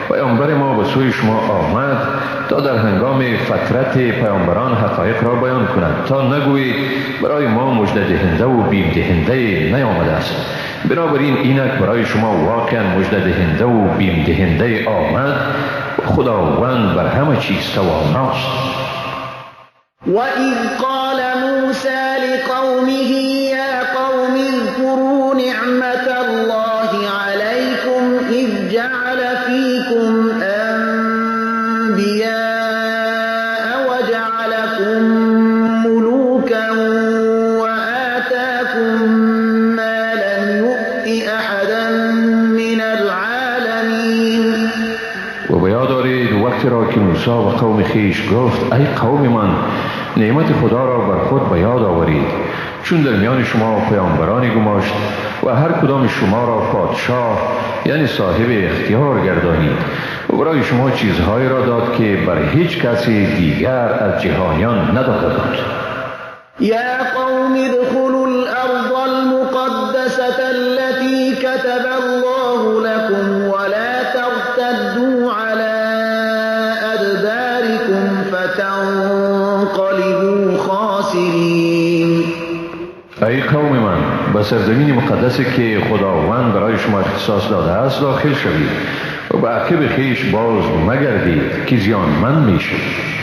پیامبر ما به سوی شما آمد تا در هنگام فترت پیامبران حقایق را بیان کند، تا نگویید برای ما مژده دهنده و بیم دهنده نیامده است. بنابراین اینک برای شما واقعا مژده دهنده و بیم دهنده آمد و خداوند بر همه چیز تواناست. وَإِذْ قَالَ مُوسَى لِقَوْمِهِ يَا قَوْمِ اذْكُرُوا نِعْمَةَ اللَّهِ عَلَيْكُمْ إِذْ جَعَلَ فِيكُمْ أَنْبِيَاءَ وَجَعَلَكُمْ مُلُوكًا وَآتَاكُمْ مَا لَمْ يُؤْتِ أَحَدًا مِنَ الْعَالَمِينَ. و به یاد آرید وقتی را که موسی به قوم خویش گفت ای قوم من، نعمت خدا را بر خود به یاد آورید، چون در میان شما پیامبرانی گماشت و هر کدام شما را پادشاه یعنی صاحب اختیار گردانید و برای شما چیزهایی را داد که بر هیچ کسی دیگر از جهانیان نداده بود. یا قوم ادخلوا الارض المقدسة التي كتب الله لكم ولا ترتدوا على أدباركم فتنقلبوا خاسرین. ای قوم من، به سرزمین مقدسی که خداوند برای شما اختصاص داده است داخل شوید و به عقب خویش باز مگردید که زیانمند میشوید.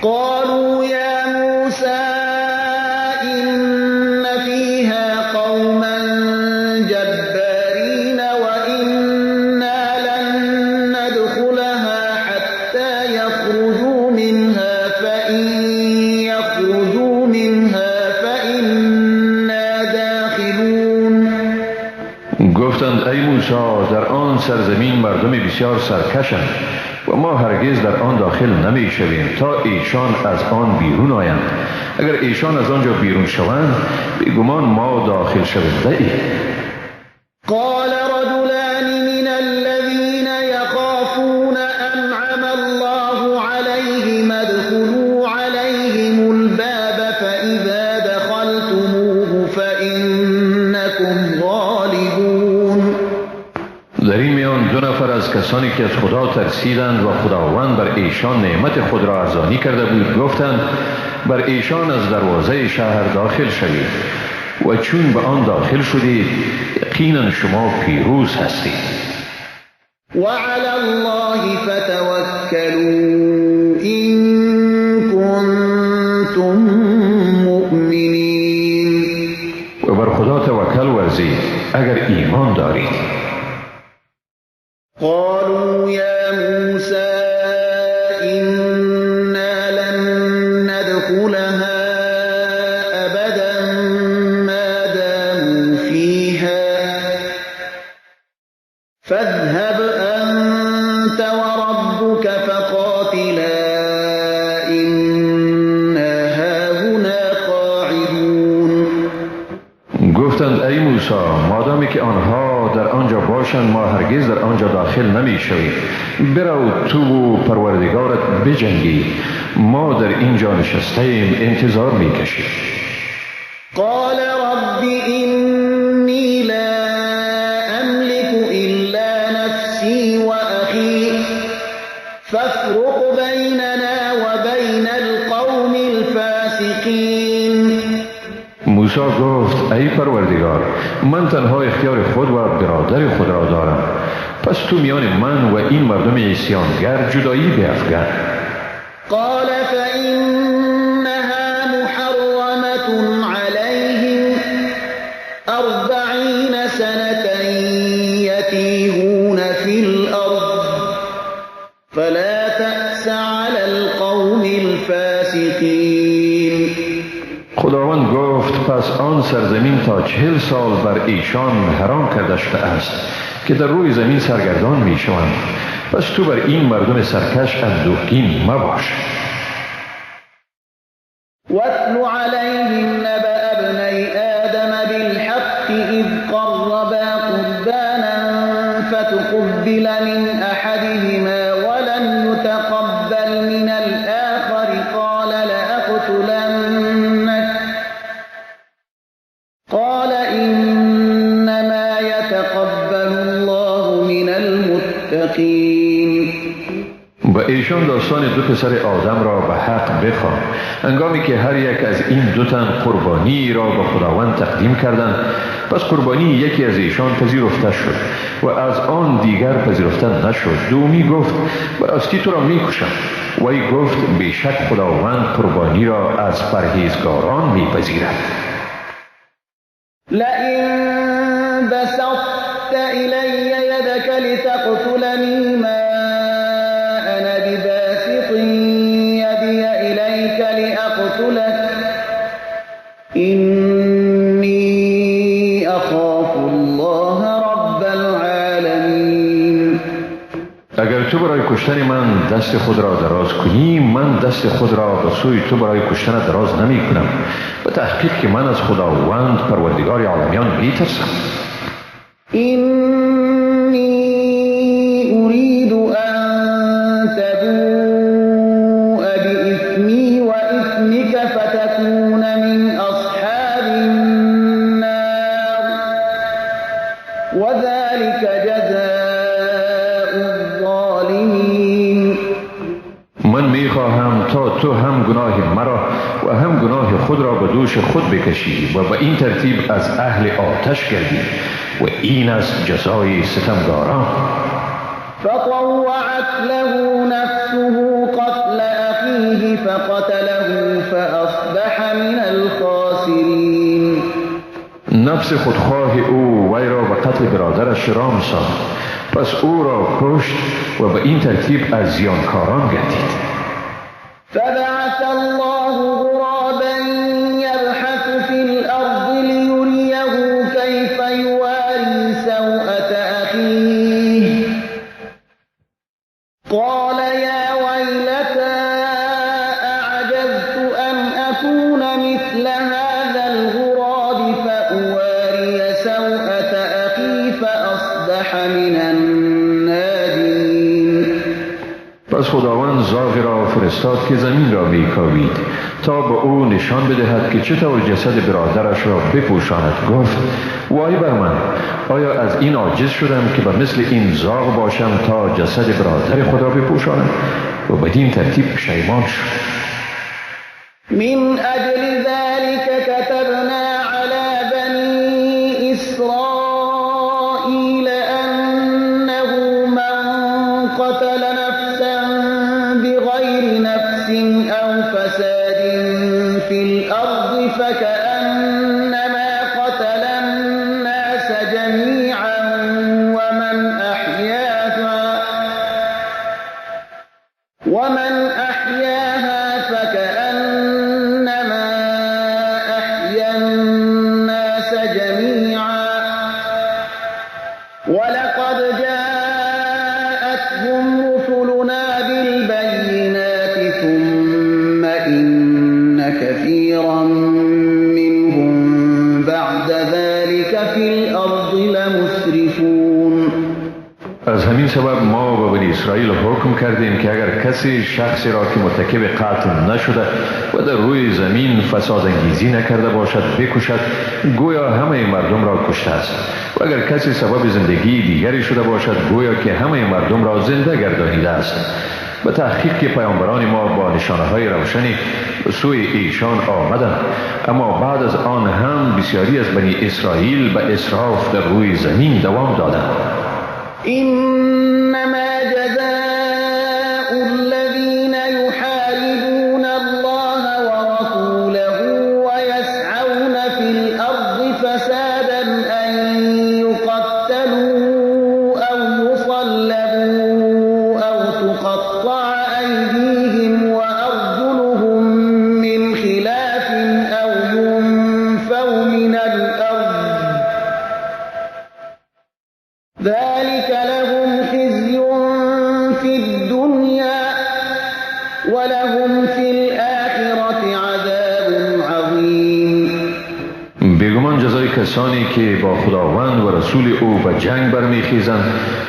قالوا یا موسی إن فيها قوما جبارين وإنا لن ندخلها حتى يخرجوا منها فإن يخرجوا منها فإنا داخلون. گفتند ای موسی، در آن سرزمین مردم بسیار سرکشند و ما هرگز در آن داخل نمی شویم تا ایشان از آن بیرون آیند. اگر ایشان از آنجا بیرون شوند بیگمان ما داخل شونده ایم. قال رجلان من الذين يخافون أنعم الله عليهم ادخلوا عليهم الباب فإذا دخلتموه فإنكم غالبون. در این میان دو نفر از کسانی که از خدا ترسیدند و خداوند بر ایشان نعمت خود را ارزانی کرده بود گفتند بر ایشان از دروازه شهر داخل شوید و چون به آن داخل شدید یقینا شما پیروز هستید. وعلى الله فتوكلوا إن كنتم مؤمنین. و بر خدا توکل ورزید اگر ایمان دارید. قالوا يا موسى إنا لن ندخلها أبدا ما داموا فيها فاذهب أنت وربك فقاتلا إنا هاهنا قاعدون. گفتند ای موسی مادامی که آنها در آنجا باشند ما هرگز در آنجا داخل نمی شویم. برو تو و پروردگارت بجنگی، ما در اینجا نشسته ایم انتظار می کشیم. قال رب إني لا أملك إلا نفسي وأخي فافرق بيننا وبين القوم الفاسقين. موسی گفت ای پروردگار من تنها اختیار خود و برادر خود را دارم، پس تو میان من و این مردم عصیانگر جدایی بیفکن. قال فإنها محرمة عليهم 40 سنة يتيهون في الأرض فلا تأس على القوم الفاسقين. خداوند گفت پس آن سرزمین تا 40 سال بر ایشان حرام کرده شده است که در روی زمین سرگردان می شوند، پس تو بر این مردم سرکش اندوهگین مباش. واتل عليهم نبأ ابني آدم بالحق إذ قربا قربانا فتقبل من أحدهما ولم يتقبل من الآخر قال لأقتلنك قال إنما يتقبل الله من المتقين. با ایشان داستان دو پسر آدم را به حق بخوان، هنگامی که هر یک از این دو تن قربانی را به خداوند تقدیم کردند، پس قربانی یکی از ایشان پذیرفته شد و از آن دیگر پذیرفته نشد. دومی گفت براستی تو را میکشم. وی گفت بیشک خداوند قربانی را از پرهیزگاران میپذیرد. لئن بسطت إلي يدك لتقتلني ما أنا بباسط يدي إليك لأقتلك إني أخاف الله رب العالمين. اگر تو برای کشتن من دست خود را دراز کنی، من دست خود را به سوی تو برای کشتن دراز نمی کنم. به تحقیق که من از خداوند پروردگار عالمیان می ترسم. إني أريد أن تبوء بإثمي وإثمك فتكون من أصحاب النار وذلك جزاء الظالمين. من میخواهم تا تو هم گناه مرا و هم گناه خود را به دوش خود بکشی و به این ترتیب از اهل آتش گردی و این از جزای ستمگاران. فطوعت له نفسه قتل أخيه فقتله فأصبح من الخاسرين. نفس خودخواه او وی را به قتل برادرش رام ساخت، پس او را کشت و به این ترتیب از زیانکاران گردید. فبعث الله غرابا يبحث في الأرض ليريه كيف يواري سوءة أخيه قال يا ويلتى أعجزت أن أكون مثل هذا الغراب فأواري سوءة أخي فأصبح من النادمين. پس پس خداوند زاغی را فرستاد که زمین را میکاوید تا به او نشان بدهد که چطور جسد برادرش را بپوشاند. گفت وای بر من، آیا از این عاجز شدم که به مثل این زاغ باشم تا جسد برادر خود را بپوشانم؟ و بدین ترتیب پشیمان شد. من اجل ذلك كتبنا على بني اسرائيل انه من قتل نفسا بغير نفس او فساد في الارض فكأنما قتل الناس جميعا ومن احياها فكأنما احيا الناس جميعا ولقد جاءتهم رسلنا بالبينات ثم إن كثيرا منهم بعد ذلك في الأرض لمسرفون. از همین سبب ما به بنی اسرائیل حکم کردیم که اگر کسی شخصی را که مرتکب قتل نشده و در روی زمین فساد انگیزی نکرده باشد بکشد، گویا همه مردم را کشته است، و اگر کسی سبب زندگی دیگری شده باشد گویا که همه مردم را زنده گردانیده است. به تحقیق که پیامبران ما با نشانه های روشنی سوی ایشان آمدند، اما بعد از آن هم بسیاری از بنی اسرائیل به اسراف در روی زمین دوام دادند. إنما جزاء الذين يحاربون الله ورسوله ويسعون في الأرض فسادا أن يقتلوا أو يصلبوا أو تقطع أيديهم وأرجلهم من خلاف أو ينفوا من الأرض ذلك لهم خزي في الدنيا ولهم في الآخرة عذاب عظيم. بیگمان جزای کسانی که با خداوند و رسول او به جنگ برمیخیزند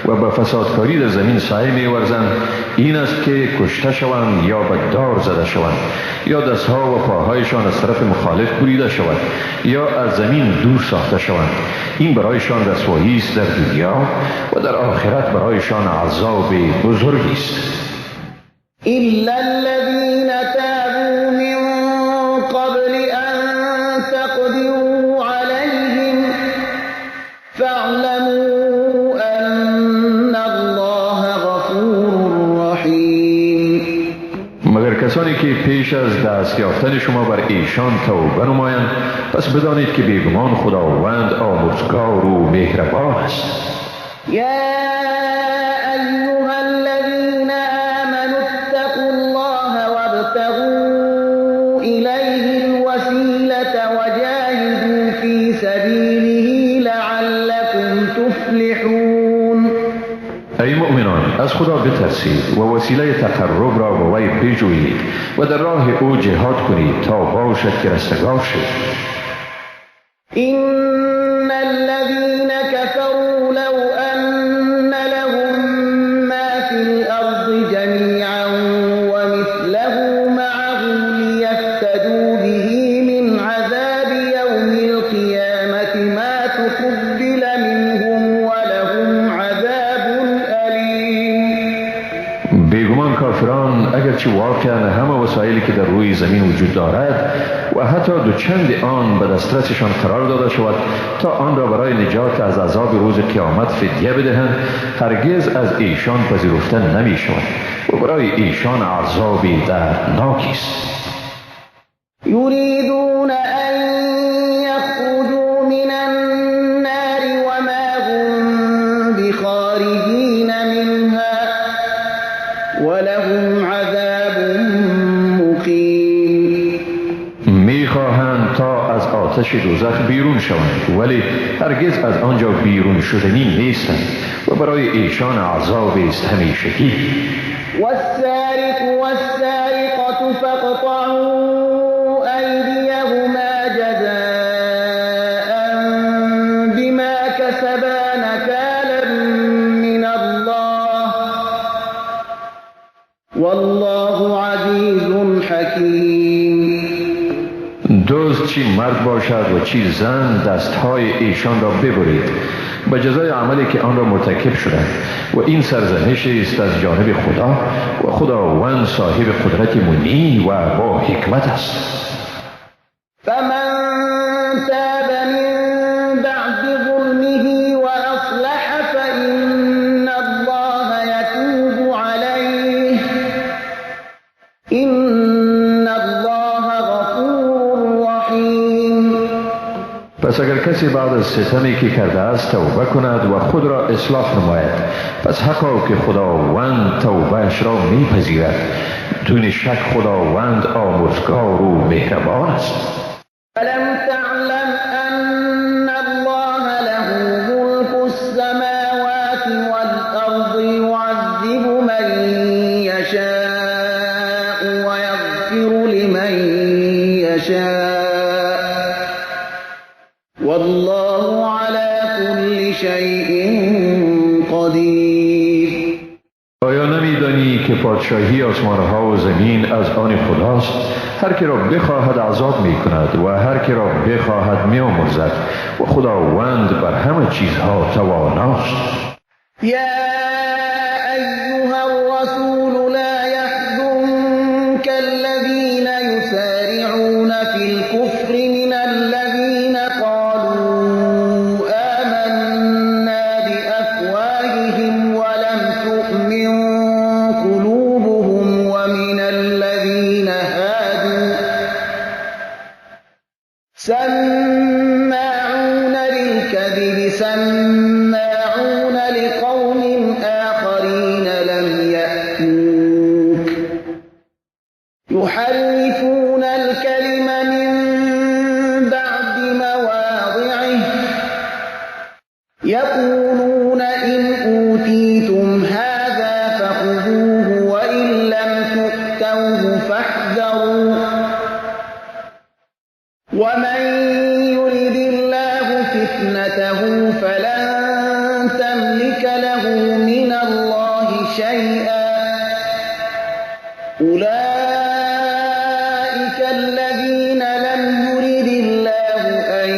و به فسادکاری در زمین سعی میورزند این است که کشته شوند یا به دار زده شوند یا دستها و پاهایشان از طرف مخالف بریده شود یا از زمین دور ساخته شوند. این برایشان رسوایی است در دنیا و در آخرت برایشان عذاب بزرگی است. إلا الذين تابوا من قبل أن تقدروا عليهم فاعلموا أن الله غفور رحيم. مگر کسانی که پیش از دست یافتن شما بر ایشان توبه نمایند، پس بدانید که بیگمان خداوند آمرزگار و مهربان است. یا ایها الذین آمنوا اتقوا الله وابتغوا الیه الوسیلة وجاهدوا فی سبیله لعلکم تفلحون. ای مؤمنان، از خدا بترسید و وسیله تقرب را به وی بجویید و در راه او جهاد کنید تا باشد که رستگار شوید. إن الذين كفروا لو أن لهم ما في الأرض جميعا ومثله معه ليفتدوا به من عذاب يوم القيامة ما تقبل منهم ولهم عذاب أليم. بیگمان کافران اگرچه واقعا همه وسایلی که در روی زمین وجود دارد و حتی دوچند آن به دسترسشان قرار داده شود تا آن را برای نجات از عذاب روز قیامت فدیه بدهند، هرگز از ایشان پذیرفته نمی شود و برای ایشان عذاب دردناکی است. یریدون ان یخرجوا من النار وما هم بخارجین منها ولهم عذاب مقیم. میخواهند تا از آتش دوزخ بیرون شوند، ولی هرگز از آنجا بیرون شدنی نیستند و برای ایشان عذاب است همیشگی. والسارق والسارقة فاقطعوا أيديهما جزاء بما كسبا نكالا من الله والله عزیز حکیم. دزد چی مرد باشد و چی زن، دستهای ایشان را ببرید به جزای عملی که آن را مرتکب شدند، و این سرزنش است از جانب خدا، و خداوند صاحب قدرت منی و با حکمت است. فمن تاب من بعد ظلمه وأصلح فإن الله يتوب عليه إن الله غفور رحیم. پس اگر کسی بعد از ستمی که کرده است توبه کند و خود را اصلاح نماید، پس حقا که خداوند توبهش را میپذیرد. دون شک خداوند آمرزگار و مهربان است. ألم تعلم أن الله له ملك السماوات والأرض يعذب من يشاء ويغفر لمن يشاء والله على كل شيء قدیر. آیا نمیدانی که پادشاهی آسمانها و زمین از آن خداست؟ هر که را بخواهد عذاب می کند و هر که را بخواهد می آمرزد، و خداوند بر همه چیزها تواناست. یا ایها الرسول لا يحزنك الذين يسارعون في الكفر من الذين قالوا آمنا بأفواههم ولم تؤمن قلوبهم ومن الذين هادوا سماعون للكذب سماعون لقوم آخرين لم يأتوك يحرفون الكلم من بعد مواضعه يقولون إن أوتيتم هذا فخذوه وإن لم تؤتوه فاحذروا ومن يرد الله فتنته فلن تملك له من الله شيئا أولئك الذين لم يرد الله أن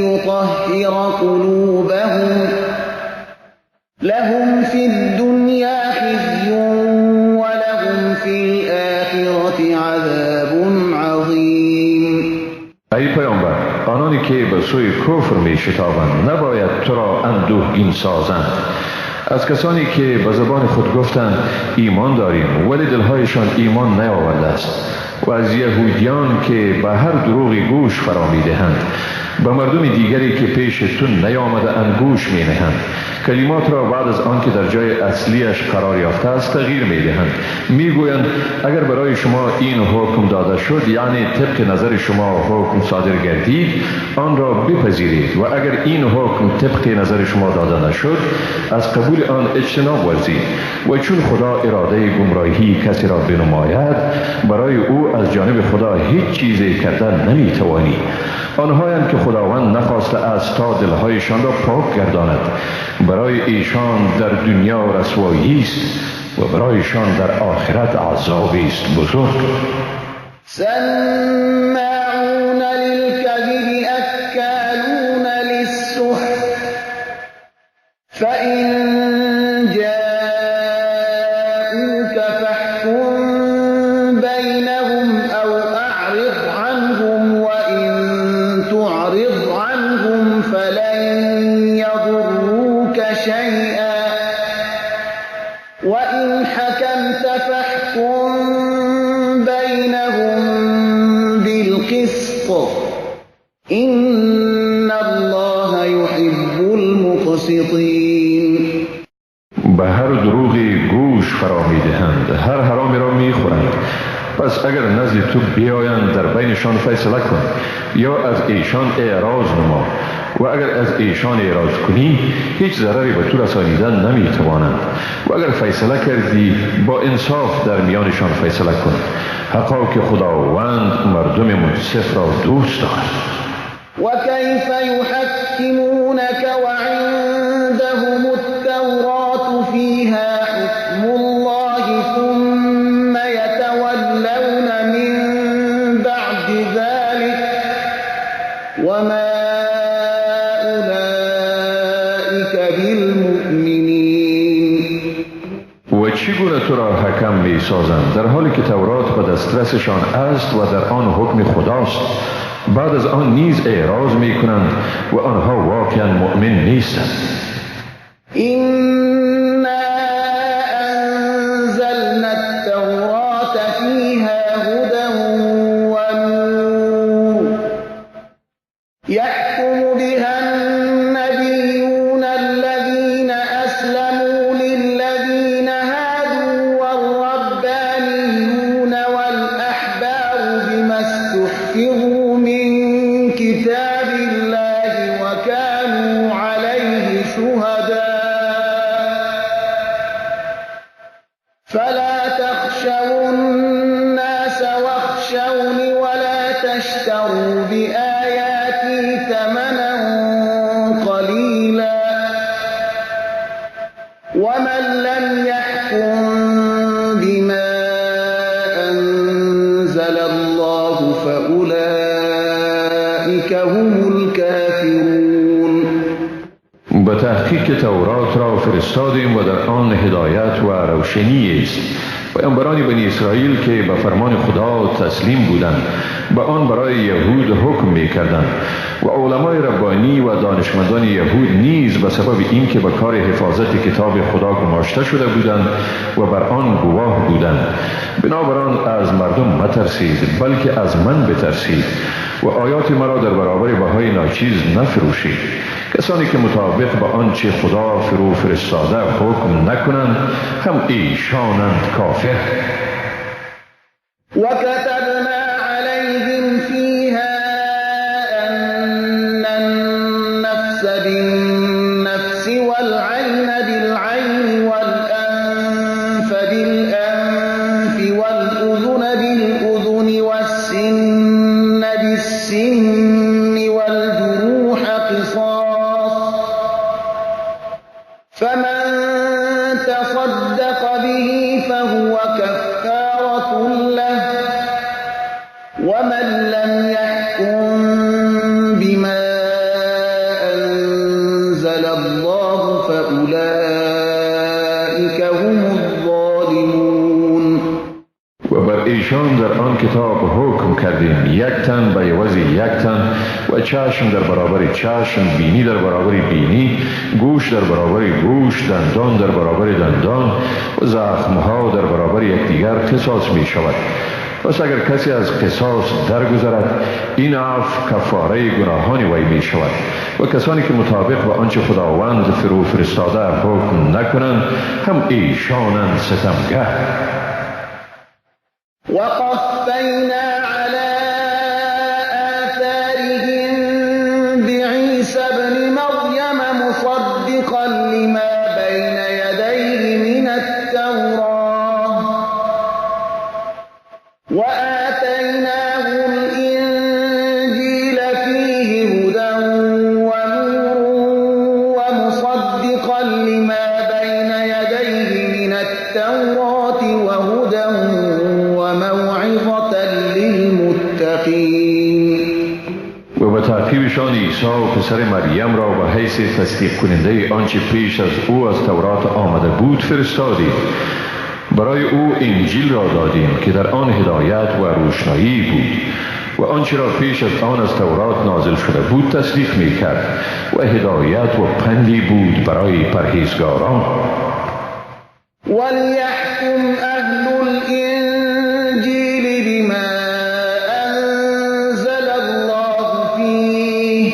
يطهر قلوبهم لهم في الدنيا خزي ولهم في الآخرة عذاب عظيم. ای پیامبر، آنانی که به سوی کفر می شتابند نباید تو را اندوهگین سازند. از کسانی که به زبان خود گفتند ایمان داریم ولی دلهایشان ایمان نیاورده است، و از یهودیان که به هر دروغی گوش فرا می دهند، به مردم دیگری که پیش تو نیامده اند گوش می نهند، کلمات را بعد از آنکه در جای اصلیش قرار یافته است تغییر می دهند. می گویند اگر برای شما این حکم داده شد، یعنی طبق نظر شما حکم صادر گردید، آن را بپذیرید، و اگر این حکم طبق نظر شما داده نشد، از قبول آن اجتناب ورزید. و چون خدا اراده گمراهی کسی را بنماید، برای او از جانب خدا هیچ چیزی کردن نمی توانی. آنهایند که خداوند نخواسته است تا دلهایشان را پاک گرداند، برای ایشان در دنیا رسوایی است و برایشان در آخرت عذابی است بزرگ. سماعون للكذب أكالون للسحت فإن جاءوك فاحكم بينهم أو أعرض عنهم وإن تعرض عنهم فلن يضروك شيئا وإن حكمت فاحكم بينهم بالقسط إن الله يحب المقسطين. به هر دروغی گوش فرا می‌دهند، هر حرامی را می‌خورند. پس اگر نزد تو بیایند در بینشان فیصله کن یا از ایشان اعراض نما، و اگر از ایشان اعراض کنی هیچ ضرری به تو رسانیدن نمیتوانند، و اگر فیصله کردی با انصاف در میانشان فیصله کن. حقا که خداوند مردم منصف را دوست دارد. وكيف يحكمونك وعندهم التوراة فيها حكم الله ثم چگونه تو را حکم می سازند در حالی که تورات به دسترسشان است و در آن حکم خداست؟ بعد از آن نیز اعراض می کنند و آنها واقعا مؤمن نیستند. إنا أنزلنا التوراة فيها هدى ونور يحكم بها النبيون الذين أسلموا للذين هادوا والربانيون والأحبار بما استحفظوا من كتاب الله وكانوا عليه شهداء فلا تخشوا الناس واخشوني ولا تشتروا بآياتي ثمنا قليلا ومن لم يحكم بما أنزل الله فأولئك هم الكافرون. به تحقیق تورات را فرستادیم و در آن هدایت و روشنی است. پیامبران بنی اسرائیل که به فرمان خدا تسلیم بودند به آن برای یهود حکم می کردند و علمای ربانی و دانشمندان یهود نیز به سبب اینکه به کار حفاظت کتاب خدا گماشته شده بودند و بر آن گواه بودند. بنابراین از مردم مترسید، بلکه از من بترسید و آیات مرا در برابر بهای ناچیز نفروشید. کسانی که مطابق به آنچه خدا فرو فرستاده حکم نکنند هم ایشانند کافر. وكتبنا عليهم فيها أن النفس بالنفس والعين بالعين والأنف بالأنف والأذن بالأذن والسن بالسن والجروح قصاص فمن تصدق به فهو كفارة له ومن لم يحكم بما أنزل الله فأولئك هم الظالمون. و بر ایشان در آن کتاب حکم کردیم یک تن به عوض یک تن و چشم در برابر چشم، بینی در برابر بینی، گوش در برابر گوش، دندان در برابر دندان و زخمها در برابر یکدیگر قصاص می شود. پس اگر کسی از قصاص درگذرد این عفو کفاره گناهان وی می شود و کسانی که مطابق با آنچه خداوند فرو فرستاده حکم نکنند هم ایشانند ستمگر. وقفینا على آثارهم بعیسی ابن مریم مصدقا لما بین یدیه من التوراة وآتیناه الإنجیل فیه هدى ونور ومصدقا لما بین یدیه من التوراة وهدى وموعظة للمتقین. و به تعقیبشان عیسی پسر مریم را به حیث تصدیق کننده آنچه پیش از او از تورات آمده بود فرستادیم. برای او انجیل را دادیم که در آن هدایت و روشنایی بود و آنچه را پیش از آن از تورات نازل شده بود تصدیق می کرد و هدایت و پندی بود برای پرهیزگاران. وليحكم أهل الإنجيل بما أنزل الله فيه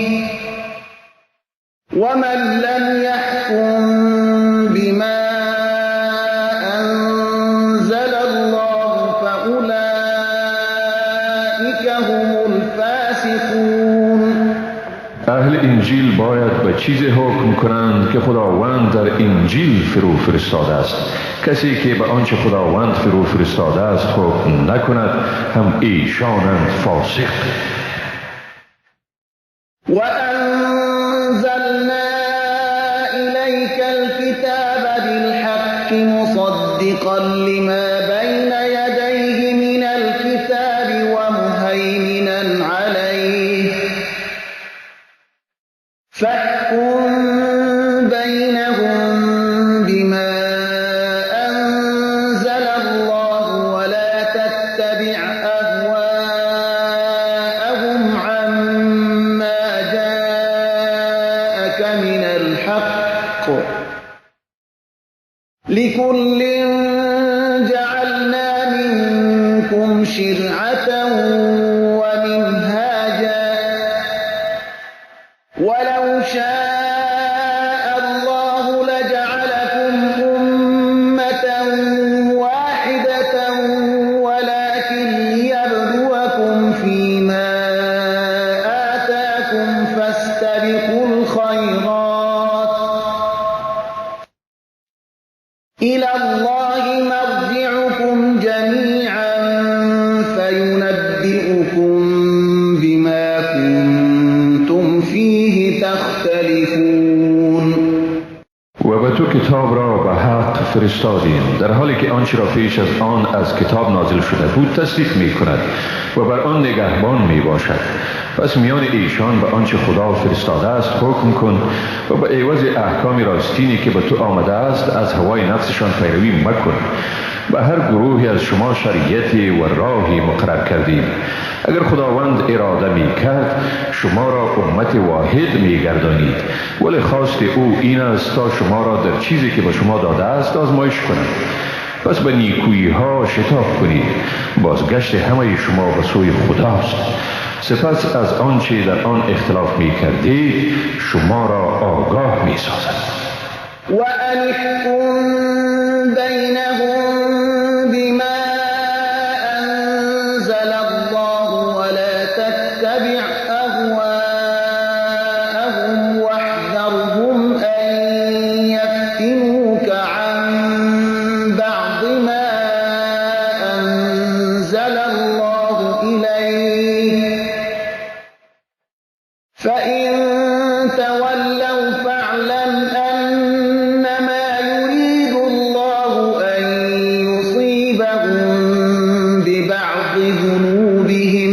ومن لم يحكم بما أنزل الله فأولئك هم الفاسقون. اهل انجیل باید به چیز حکم کنند که خداوند در انجیل فرو فرستاده است. کسی که به آنچه خداوند فرو فرستاده است حکم نکند هم ایشانند فاسق. وأنزلنا إليك الكتاب بالحق مصدقا لما بين يديه من الكتاب ومهيمنا عليه فاحكم بينهم بما أنزل لكل جعلنا منكم شرعة ومنهاجا ولو شاء الله لجعلكم أمة واحدة ولكن ليبلوكم فيما آتاكم فاستبقوا الخيرات إلى الله مرجعكم جميعا فينبئكم بما كنتم فيه تختلفون. و به تو کتاب را به حق فرستادیم، در حالی که آنچه را پیش از آن از کتاب نازل شده بود تصدیق می کند و بر آن نگهبان می باشد. پس میان ایشان به آنچه خدا فرستاده است حکم کن و به عوض احکام راستینی که به تو آمده است از هوای نفسشان پیروی مکن. به هر گروهی از شما شریعتی و راهی مقرر کردیم. اگر خداوند اراده می کرد شما را امت واحد می گردانید، ولی خواست او این است تا شما را در چیزی که به شما داده است آزمایش کند. پس به نیکویی ها شتاب کنید، بازگشت همه شما به سوی خداست. سپس از آنچه در آن اختلاف می کردید شما را آگاه می سازد. وأن احكم بينهم بما أنزل الله ولا تتبع أهواءهم واحذرهم أن يفتنوك عن بعض ما أنزل الله إليك فإن تولوا فاعلم أنما يريد الله أن يصيبهم ببعض ذنوبهم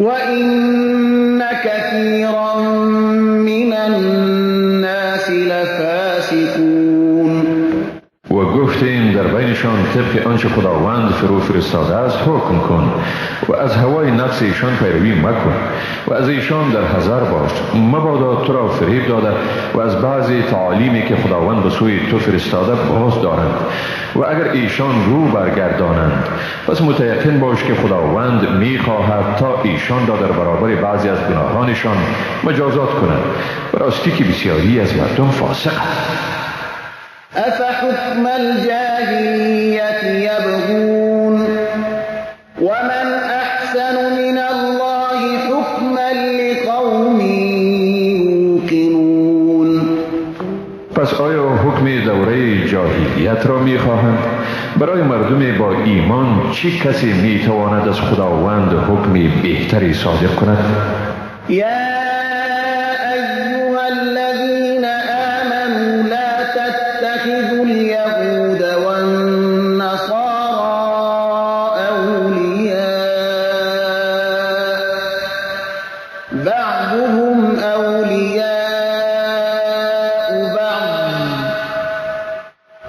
وإن كثيرا من الناس لفاسقون. و گفتیم در بینشان طبق آنچه خداوند فرو فرستاده است حکم کن و از هوای نفس ایشان پیروی مکن و از ایشان در حذر باش، مبادا تو را فریب داده و از بعضی تعالیمی که خداوند به سوی تو فرستاده باز دارند. و اگر ایشان رو برگردانند پس متیقن باش که خداوند میخواهد تا ایشان را در برابر بعضی از گناهانشان مجازات کند. راستی که بسیاری از مردم فاسقند. أفحكم الجاهلية يبغون ومن أحسن من الله حكما لقوم يوقنون. پس آیا حکم دوره جاهلیت را میخواهند؟ برای مردم با ایمان چه کسی میتواند از خداوند حکم بهتری صادر کند؟ یا ایها الذین آمنوا لا تتخذوا اليهود والنصارى أولياء بعضهم أولياء بعض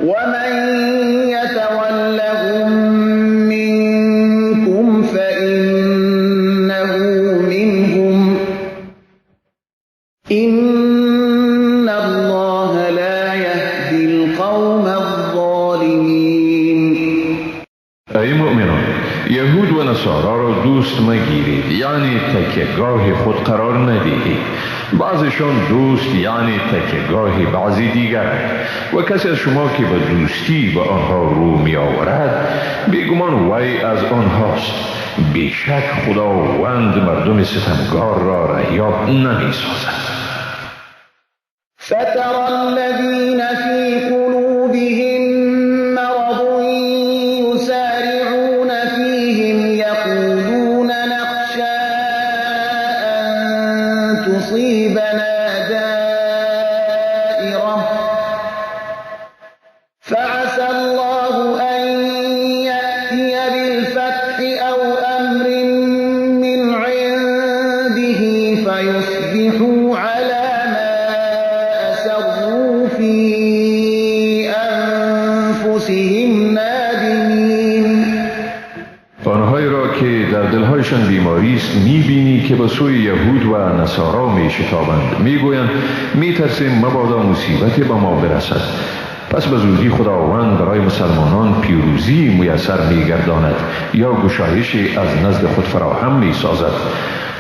ومن يتولهم منكم فإنه منهم إن الله لا يهدي القوم الظالمين. ای مؤمنان، یهود و نصارا را دوست مگیرید، یعنی تکیه‌گاه خود قرار ندهید. بعضشان دوست یعنی تکیه‌گاه بعضی دیگر، و کسی از شما که به دوستی به آنها رو می آورد بیگمان وی از آنهاست. بیشک خداوند مردم ستمگار را رهیاب نمی سازد. فترى الذين في قلوبهم مرض يسارعون فيهم يقولون نخشى أن تصيبنا دائرة فعسى الله أن يأتي بالفتح أو أمر من عنده فيصبحوا على ما أسروا في أنفسهم نادمين. آنهایی را که در دلهایشان بیماری است میبینی که به سوی یهود و نصارا میشتابند، میگویند میترسیم مبادا مصیبتی به ما برسد. پس به زودی خداوند برای مسلمانان پیروزی میسر میگرداند یا گشایشی از نزد خود فراهم میسازد.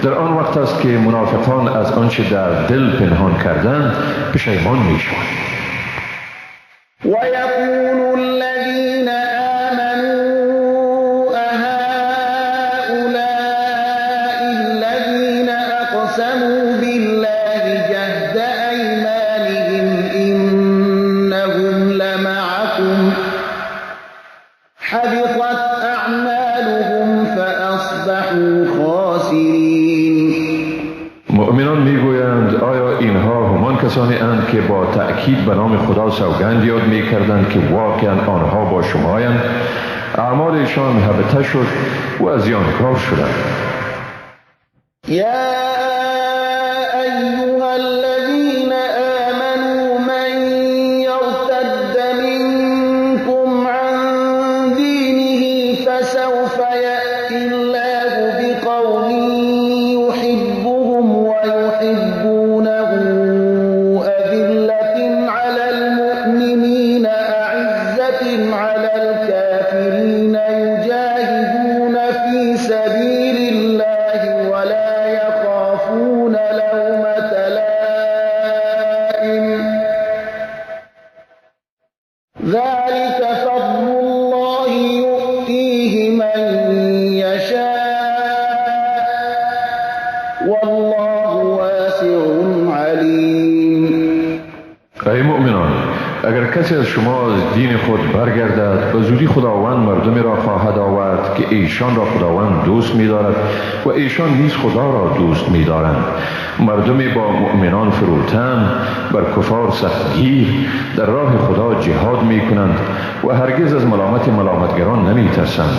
در آن وقت است که منافقان از آنچه در دل پنهان کردند پشیمان میشوند. ويقول الذين آمنوا أهؤلاء الذين أقسموا بالله جهد أيمانهم إنهم لمعكم حبطت أعمالهم فأصبحوا خاسرين. مؤمنان میگویند آیا اینها همان کسانی اند که با تأکید به نام خدا سوگند یاد میکردند که واقعا آنها با شمایند؟ اعمالشان هبته شد و زیانکار شدند. یا ایها الذین آمنوا من یرتد منکم عن دینه فسوف یأتی الله بقوم يحبهم ويحبونه أذلة على المؤمنين أعزة على الكافرين يجاهدون في سبيل الله ولا يخافون لومة لائم ذلك فضل الله يؤتيه من يشاء والله واسع علیم. ای مؤمنان، اگر کسی از شما از دین خود برگردد به زودی خداوند مردمی را خواهد آورد که ایشان را خداوند دوست می‌دارد و ایشان نیز خدا را دوست می‌دارند. مردمی با مؤمنان فروتن، بر کفار سختگیر، در راه خدا جهاد می‌کنند و هرگز از ملامت ملامتگران نمی‌ترسند.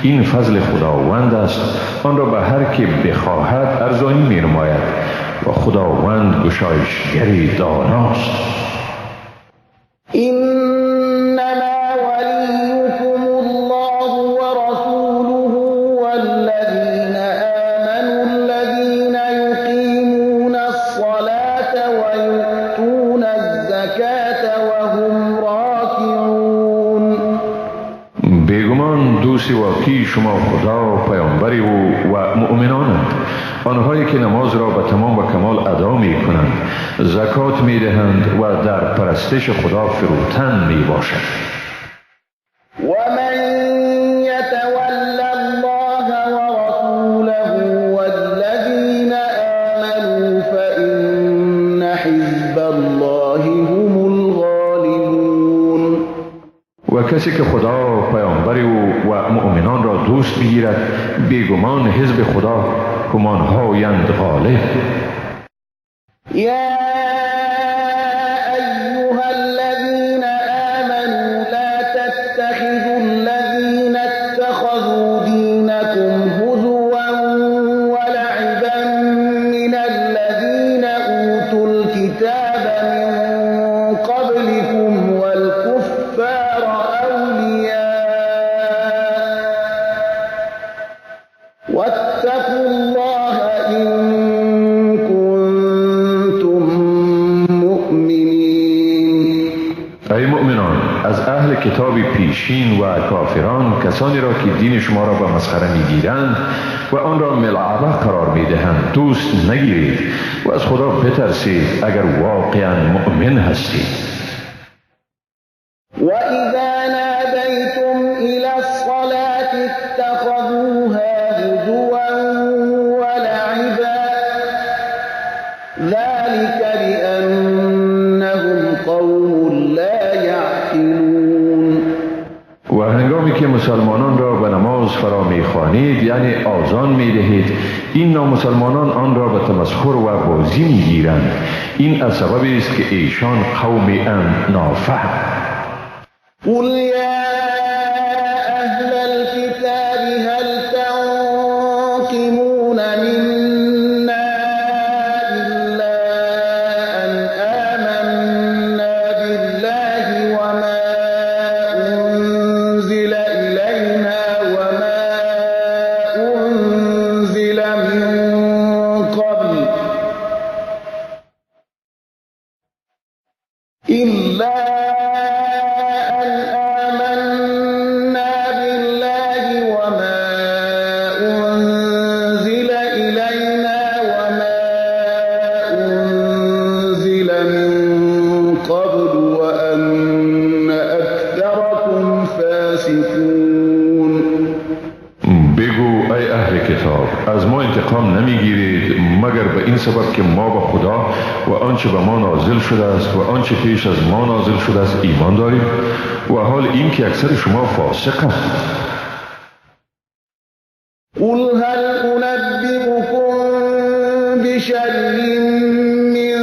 این فضل خداوند است، آن را به هر که بخواهد ارزانی می‌نماید و خداوند گشایشگری داناست. انما ولیکم الله ورسوله والذین آمنوا الذین یقیمون الصلاة ویؤتون الزکاة وهم راکعون. بیگمان دوست واقعی شما خدا، پیامبر او و مؤمنانند، آنهایی که نماز را به تمام و کمال ادا می کنند، زکات می دهند و در پرستش خدا فروتن می باشند. و من یتول الله ورسوله والذین آمنوا فإن حزب الله هم الغالبون. و کسی که خدا، پیامبر او و مؤمنان را دوست بگیرد، بیگمان حزب خدا همانهایند غالب. یا ایها الذین آمنوا لا تتخذوا الذین اتخذوا دینکم هزوا ولعبا من الذین اوتوا الکتاب من قبلکم والکفار اولیاء واتقوا الله إن كنتم مؤمنین. ای مؤمنان، از اهل کتاب پیشین و کافران کسانی را که دین شما را به مسخره میگیرند و آن را ملعبه قرار میدهند دوست نگیرید و از خدا بترسید اگر واقعا مؤمن هستید. وإذا ناديتم إلى الصلاة اتخذوها هزوا ولعبا ذلك بأنهم قوم لا يعقلون. و هنگامی که مسلمانان را به نماز فرا میخوانید، یعنی آذان میدهید، این نامسلمانان آن را به تمسخر و بازی میگیرند. این از سببی است که ایشان قومی اند نافهم. قل یا اهل الكتاب هل تنقمون منا إلا أن آمنا بالله وما أنزل إلينا وما أنزل من قبل إلا این سبب که ما با خدا و آنچه به ما نازل شده است و آنچه پیش از ما نازل شده است ایمان داریم، و حال این که اکثر شما فاسقند. قل هل أنبئكم بشر من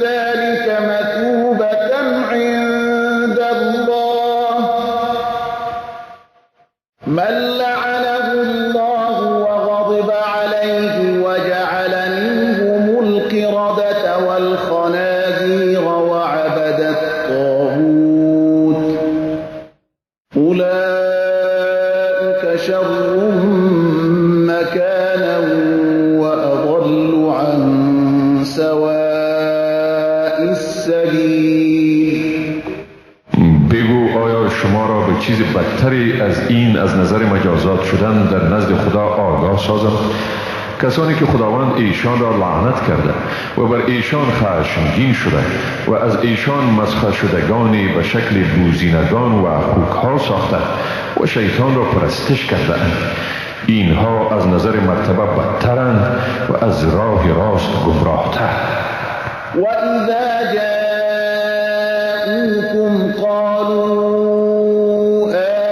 ذلك مثوبة عند الله من لعنه الله وغضب عليه وجعل منهم القردة والخنازير وعبد الطاغوت أولئك شر مكانا وأضل عن سواء السبيل. بگو آیا شما را به چیز بدتری از این از نظر مجازات شدن در نزد خدا آگاه سازم؟ کسانی که خداوند ایشان را لعنت کرده و بر ایشان خشمگین شده و از ایشان مسخ شدگانی به شکل بوزینگان و خوکها ساخته و شیطان را پرستش کرده اند، اینها از نظر مرتبه بدترند و از راه راست گمراهتر. و اذا جاءوكم قالوا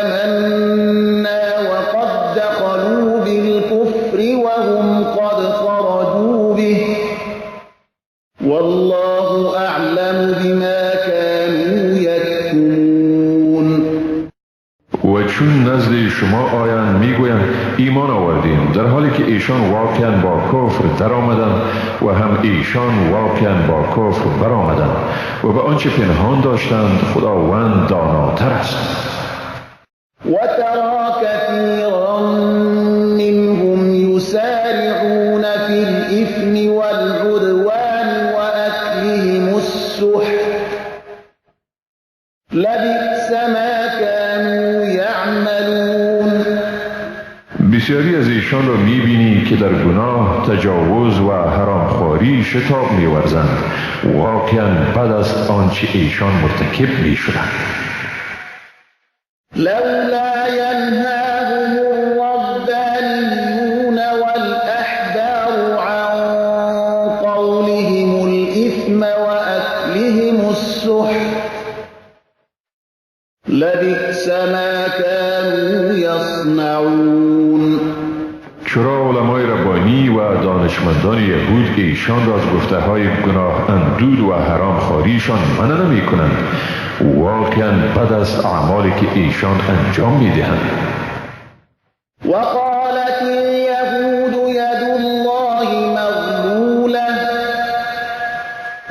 آمنا وقد دخلوا بالكفر وهم قد خرجوا به والله اعلم بما كانوا يكتمون. و چون نزد شما آیند میگویند ایمان آوردیم، در حالی که ایشان واقعا با کفر در آمدند و هم ایشان واقعا با کفر برآمدند و به آنچه پنهان داشتند خداوند داناتر است. و ترى كثيرا منهم يسارعون في الإثم والعدوان وأكلهم السحت لبئس ما كانوا يعملون. بسیاری از ایشان را می‌بینی که در گناه، تجاوز و حرامخواری شتاب می‌ورزند. واقعاً بد است آنچه ایشان مرتکب می‌شدند. لولا ينهاهم الربانيون والأحبار عن قولهم الإثم وأكلهم السحت لبئس ما كانوا يصنعون. چرا علمای ربانی و دانشمندان یهود ایشان را از گفته های گناه اندود و حرام خواریشان منع نمی کنند؟ واقعا بد است اعمالی که ایشان انجام می دهند. وقالت اليهود يد الله مغلولة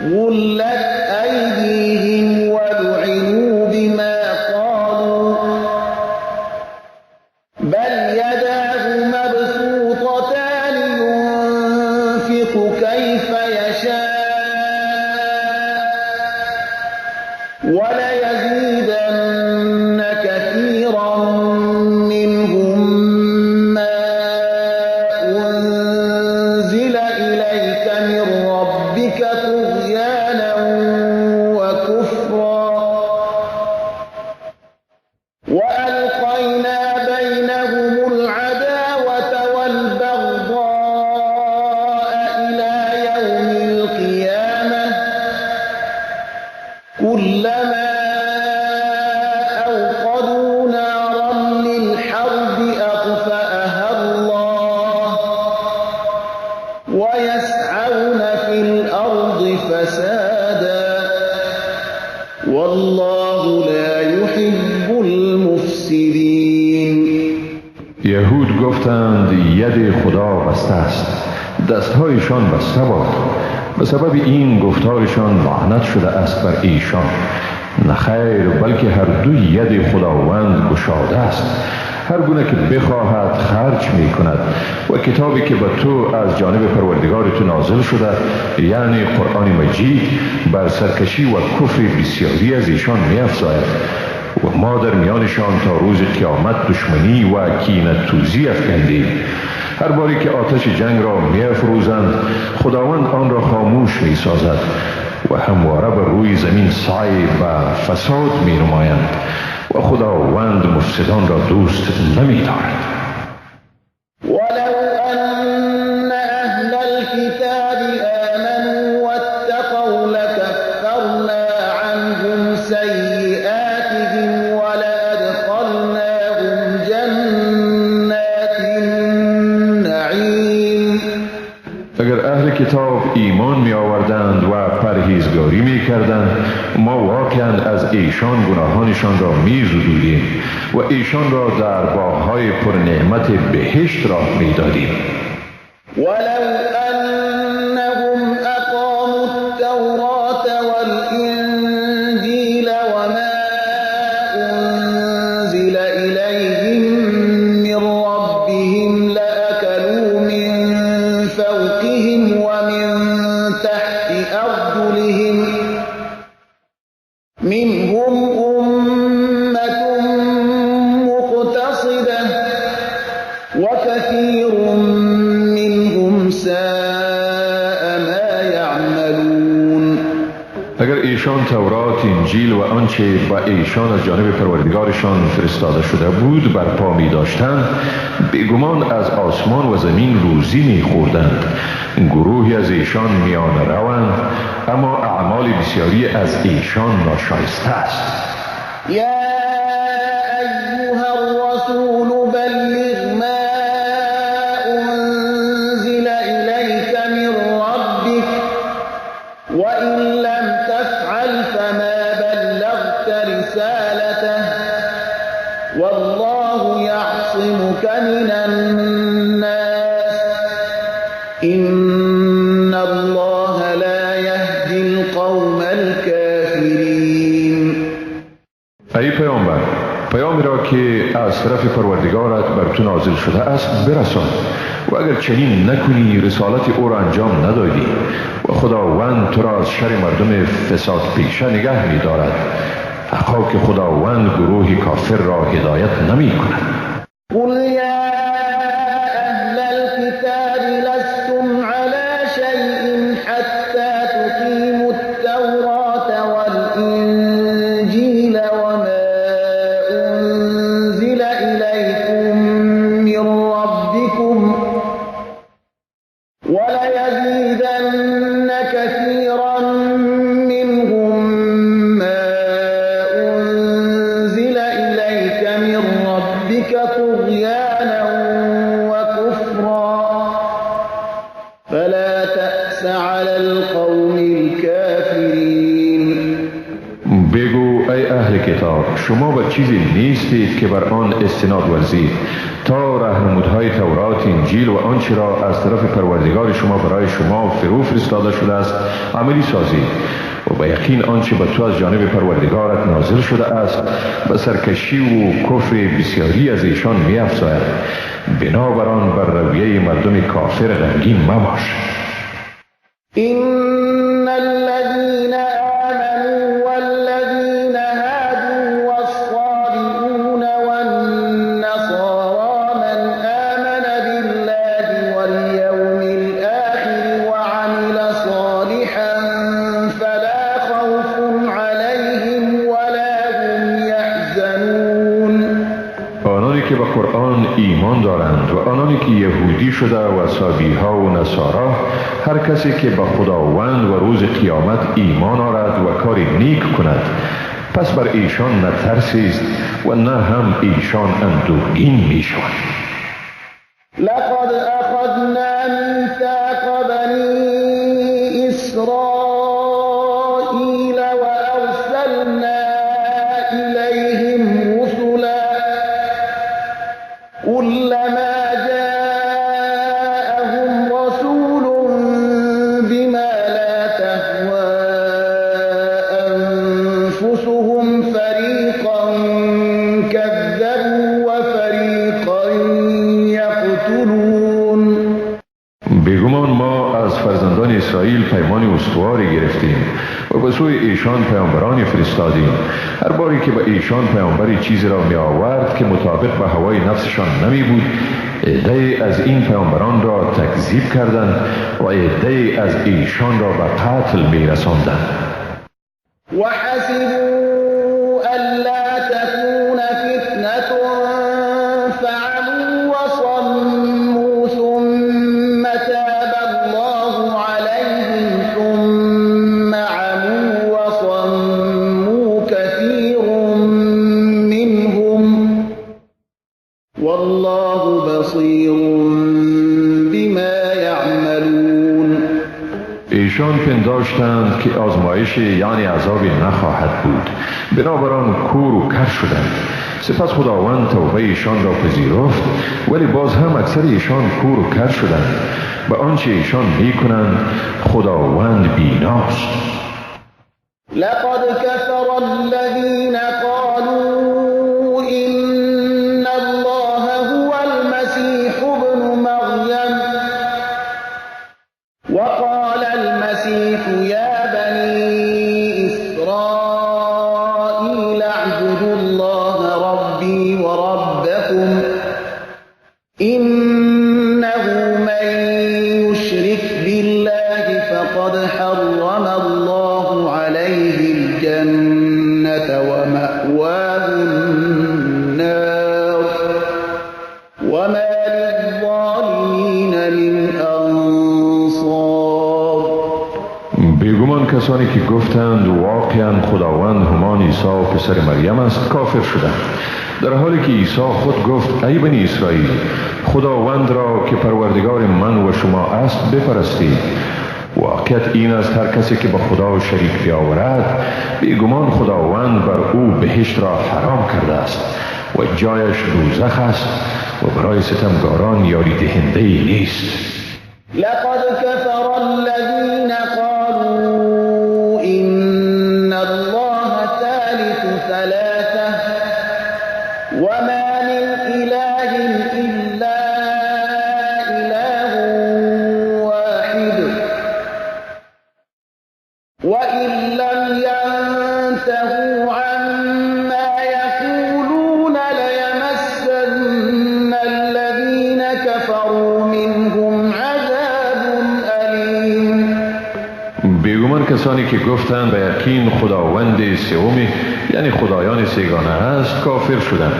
غلت أيديهم ولعنوا بما قالوا بل يداه مبسوطتان ينفق كيف يشاء وليزيدن كثيرا منهم ما أنزل إليك من ربك طغيانا وكفرا وألقينا بينهم العداوة والبغضاء إلى يوم القيامة كلما أوقدوا نارا للحرب أطفأها الله ويسعون في الأرض فسادا والله لا يحب المفسدين. یهود گفتند ید خدا بسته است، دستهایشان بسته باد. به سبب این گفتارشان لعنت شده است بر ایشان. نه خیر، بلکه هر دو ید خداوند گشاده است، هر گونه که بخواهد خرج می کند. و کتابی که به تو از جانب پروردگار تو نازل شده، یعنی قرآن مجید، بر سرکشی و کفر بسیاری از ایشان می افزاید و ما در میانشان تا روز قیامت دشمنی و کینه توزی افکندیم. هر باری که آتش جنگ را می افروزند، خداوند آن را خاموش می سازد و همواره بر روی زمین سعی و فساد می نمایند و خداوند مفسدان را دوست نمی دارد. ولو أن أهل الكتاب می کردند، ما واقعا از ایشان گناهانشان را می زدودیم و ایشان را در باغ‌های پرنعمت بهشت راه می دادیم. ولو انهم اقاموا التوراة والانجیل وما انزل الیهم من ربهم لأکلوا من فوقهم ومن تحت ارجلهم منهم امة مقتصدة وكثير منهم ساء ما يعملون. اگر ایشان تورات، انجیل و آنچه با ایشان از جانب پروردگارشان فرستاده شده بود برپا می داشتند، بیگمان از آسمان و زمین روزی می خوردند. گروهی از ایشان میان روند، اما اعمال بسیاری از ایشان ناشایسته است. یا ایها الرسول بلغ ما انزل الیک من ربک وان لم تفعل فما بلغت رسالته والله یعصمک من الناس ان الله لا یهدی القوم الكافرین. ای پیامبر، پیامی را که از طرف پروردگارت بر تو نازل شده است برسان، و اگر چنین نکنی رسالت او را انجام ندادی و خداوند تو را از شر مردم فساد پیشه نگه می دارد. حقا که خداوند گروه کافر را هدایت نمی کند. قل یا اهل الكتاب لستم على شیء حتى تقیموا التوراة والانجیل وما انزل الیکم من ربکم وليزيدن كثيرا منهم ما أنزل إليك من ربك طغيانا وكفرا فلا تأس على القوم الكافرين. بگو ای اهل کتاب، شما به چیزی نیستید که بر آن استناد ورزید تا رهنمودهای تورات، انجیل و آنچه را از طرف پروردگار شما برای شما فرو فرستاده شده است عملی سازید، و به یقین آنچه به تو از جانب پروردگارت نازل شده است به سرکشی و کفر بسیاری از ایشان می‌افزاید. بنابر آن بر رویه مردم کافر غمگین مباش. ان الذين آمنوا والذين هادوا والصابئون والنصارى من آمن بالله واليوم الآخر وعمل صالحا فلا خوف عليهم ولا هم يحزنون. آنانی که به قرآن ایمان دارند و آنانی که یهودی شده و صابیها و نصارا، هر کسی که به خداوند و روز قیامت ایمان آرد و کار نیک کند، پس بر ایشان نه ترسی است و نه هم ایشان اندوهگین می شوند. لقد اخذنا میثاق بنی اسرائیل وارسلنا الیهم رسلا كلما جاءهم رسول بما لا تهوى أنفسهم فريقا كذبوا وفريقا يقتلون. بیگمان ما از فرزندان اسرائیل پیمان استواری گرفتیم و به سوی ایشان پیامبرانی فرستادیم. هر باری که به ایشان پیامبری چیزی را می آورد که مطابق به هوای نفسشان نمی بود، عده‌ای از این پیامبران را تکذیب کردند و عده‌ای از ایشان را به قتل می رساندند. وحسبوا ألا تكون فتنة فعموا وصموا ثم تاب الله عليهم ثم عموا وصموا كثير منهم والله بصير بما يعملون. ایشان ایشان پنداشتند که آزمایش یعنی عذابی نخواهد بود، بنابراین کور و کر شدند. سپس خداوند توبه ایشان را پذیرفت، ولی باز هم اکثر ایشان کور و کر شدند. به آنچه ایشان میکنند خداوند بیناست. لقد كفر الذين قالوا إن الله هو المسيح ابن مريم وقال المسيح يا بني إسرائيل اعبدوا الله ربي وربكم إنه من يشرك بالله فقد حرم الله عليه الجنة ومأواه النار وما للظالمين من أنصار. بیگمان کسانی که گفتند واقعا خداوند همان عیسی پسر مریم است کافر شدند، در حالی که عیسی خود گفت ای بنی اسرائیل، خداوند را که پروردگار من و شما است بپرستید. واقعیت این است هر کسی که با خدا شریک بیاورد بیگمان خداوند بر او بهشت را حرام کرده است و جایش دوزخ است و برای ستمگاران یاری دهنده ای نیست. لقد كفر الذين قالوا إن الله ثالث ثلاثة وما من إله إلا إله واحد وإن لم ينتهوا عما يقولون ليمسن الذين كفروا منهم عذاب أليم. بیگمان کسانی که گفتند به یقین خداوند سومی یعنی خدایان سگانه است کافر شدند،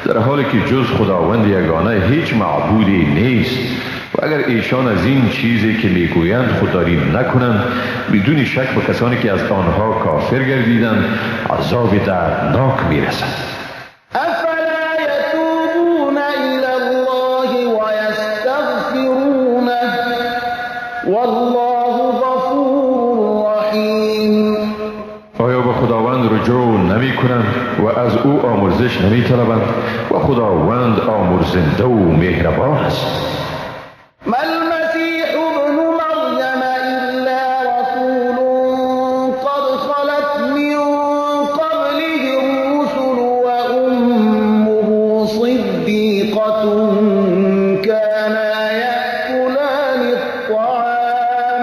در حالی که جز خداوند یگانه هیچ معبودی نیست. و اگر ایشان از این چیزی که میگویند خودداری نکنند بدون شک به کسانی که از آنها کافر گردیدند عذاب دردناک میرسد. افلا یتوبون الی الله ویستغفرونه والله غفور رحیم. آیا به خداوند رجوع نمی کنند و از او آمرزش نمی طلبند؟ و خداوند آمرزنده و مهربان است. ما المسيح ابن مريم إلا رسول قد خلت من قبله الرسل وأمه صديقة كانا يأكلان الطعام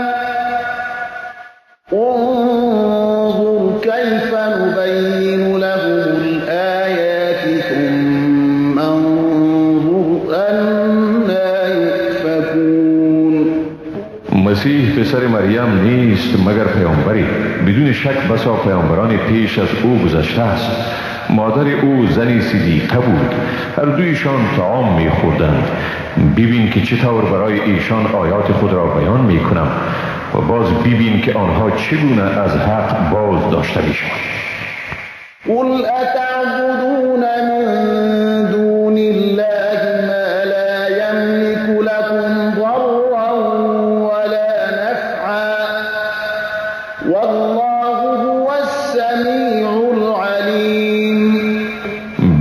انظر كيف نبين لهم الآيات ثم انظر أنا يؤفكون. مسیح پسر مریم نیست مگر پیامبری، بدون شک بسا پیامبران پیش از او گذشته است. مادر او زنی صدیقه بود، هر دویشان طعام می‌خوردند. ببین که چطور برای ایشان آیات خود را بیان می‌کنم و باز ببین که آنها چگونه از حق باز داشته می‌شوند. قل اتعبدون من دون الله ما لا يملك لكم ضرا ولا نفعا والله هو السميع العليم.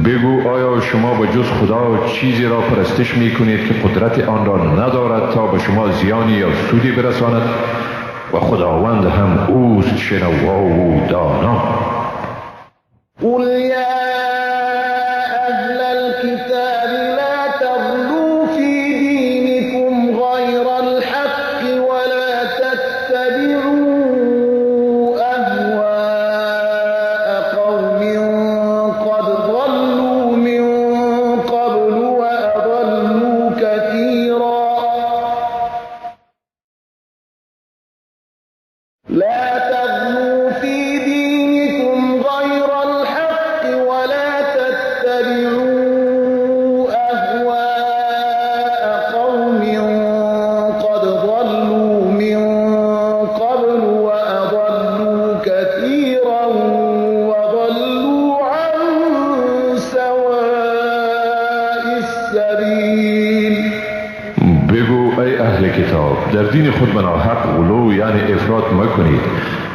بگو آیا شما به جز خدا چیزی را پرستش می‌کنید که قدرت آن را ندارد تا به شما زیانی یا سودی برساند؟ و خداوند هم اوست شنوا و دانا. قل يا أهل الكتاب لا تغلوا في دينكم غير الحق ولا تتبعوا أهواء قوم قد ضلوا من قبل وأضلوا كثيرا لا تغلوا في دينكم غير الحق ولا تتبعوا أهواء قوم قد ضلوا من قبل وأضلوا كثيرا وضلوا عن سواء السبيل. بگو ای اهل اهل کتاب، در دین خود به ناحق غلو یعنی افراط مکنید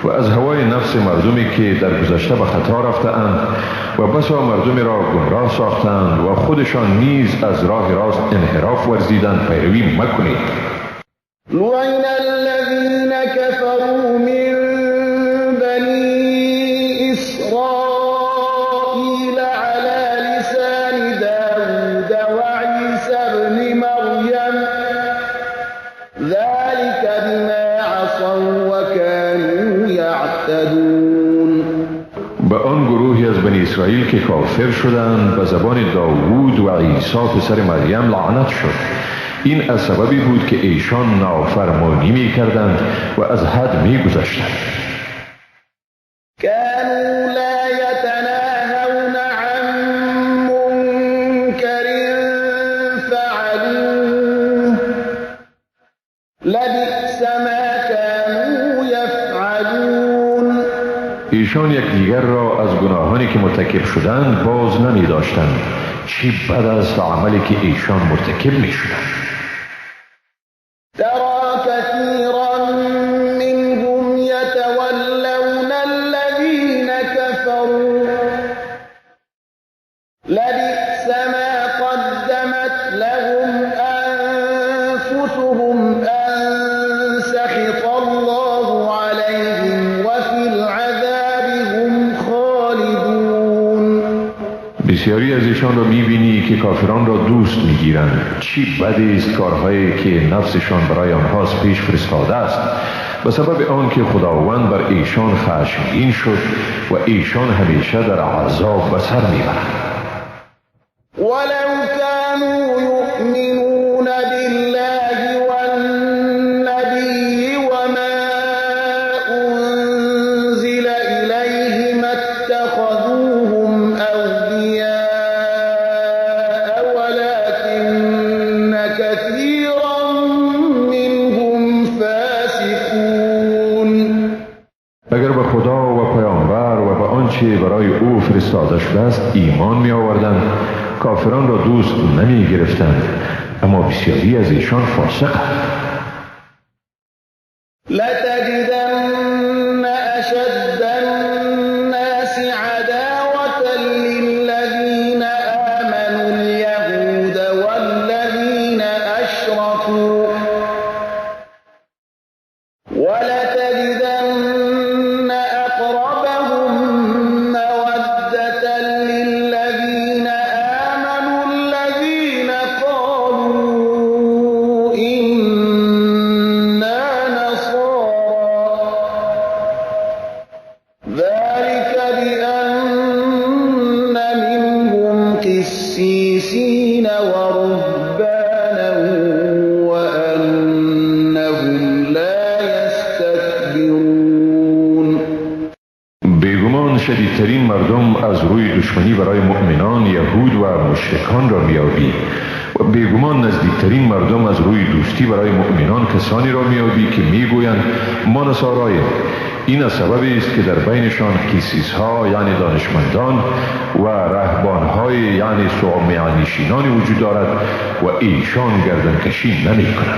و از هوای نفس مردمی که در گذشته به خطا رفته‌اند و بسا مردمی را گمراه ساختند و خودشان نیز از راه راست انحراف ورزیدند پیروی مکنید. لعن الذين كفروا من بني إسرائيل على لسان داود وعيسى ابن مريم ذلك بما عصوا وكانوا يعتدون. به آن گروهی از بنی اسرائیل که کافر شدند به زبان داوود و عیسی پسر مریم لعنت شد. این از سببی بود که ایشان نافرمانی می کردند و از حد می گذشتند. كانوا لا يتناهون عن منكر فعلوه لبئس ما كانوا يفعلون. ایشان یکدیگر را از گناهانی که مرتکب شدند باز نمی داشتند. چی بد است عملی که ایشان مرتکب می شدند. ترى كثيرا منهم يتولون الذين كفروا لبئس ما قدمت لهم أنفسهم أن سخط الله عليهم وفي العذاب هم خالدون. بسیاری از ایشان را می‌بینی که کافران را دوست می‌گیرند. چی بد است کارهایی که نفسشان برای آنها پیش فرستاده است، به سبب آنکه خداوند بر ایشان خشمگین شد و ایشان همیشه در عذاب به سر می‌برند. ولو كانوا يؤمنون بالله والنبي وما أنزل إليه ما اتخذوهم أولياء ولكن كثيرا منهم فاسقون. اگر به خدا و پیامبر و به آنچه برای او فرستاده شده است ایمان می آوردند، کافران را دوست نمی گرفتند، اما بسیاری از ایشان فاسقند. لتجدن أشد الناس عداوة للذين آمنوا اليهود والذين أشركوا ولتجدن أقربهم مودة للذين آمنوا الذين قالوا إنا نصارى ذلك بأن منهم قسيسين ورهبانا وأنهم لا يستكبرون. بیگمان شدیدترین مردم از روی دشمنی برای مؤمنان یهود و مشرکان را می‌یابی و بیگمان نزدیکترین مردم از روی دوستی برای مؤمنان کسانی را می‌یابی که میگویند ما نصاراییم. این از سببی است که در بینشان قسیس ها یعنی دانشمندان و رهبان های یعنی صومعه نشینانی وجود دارد و ایشان گردنکشی نمی کنند.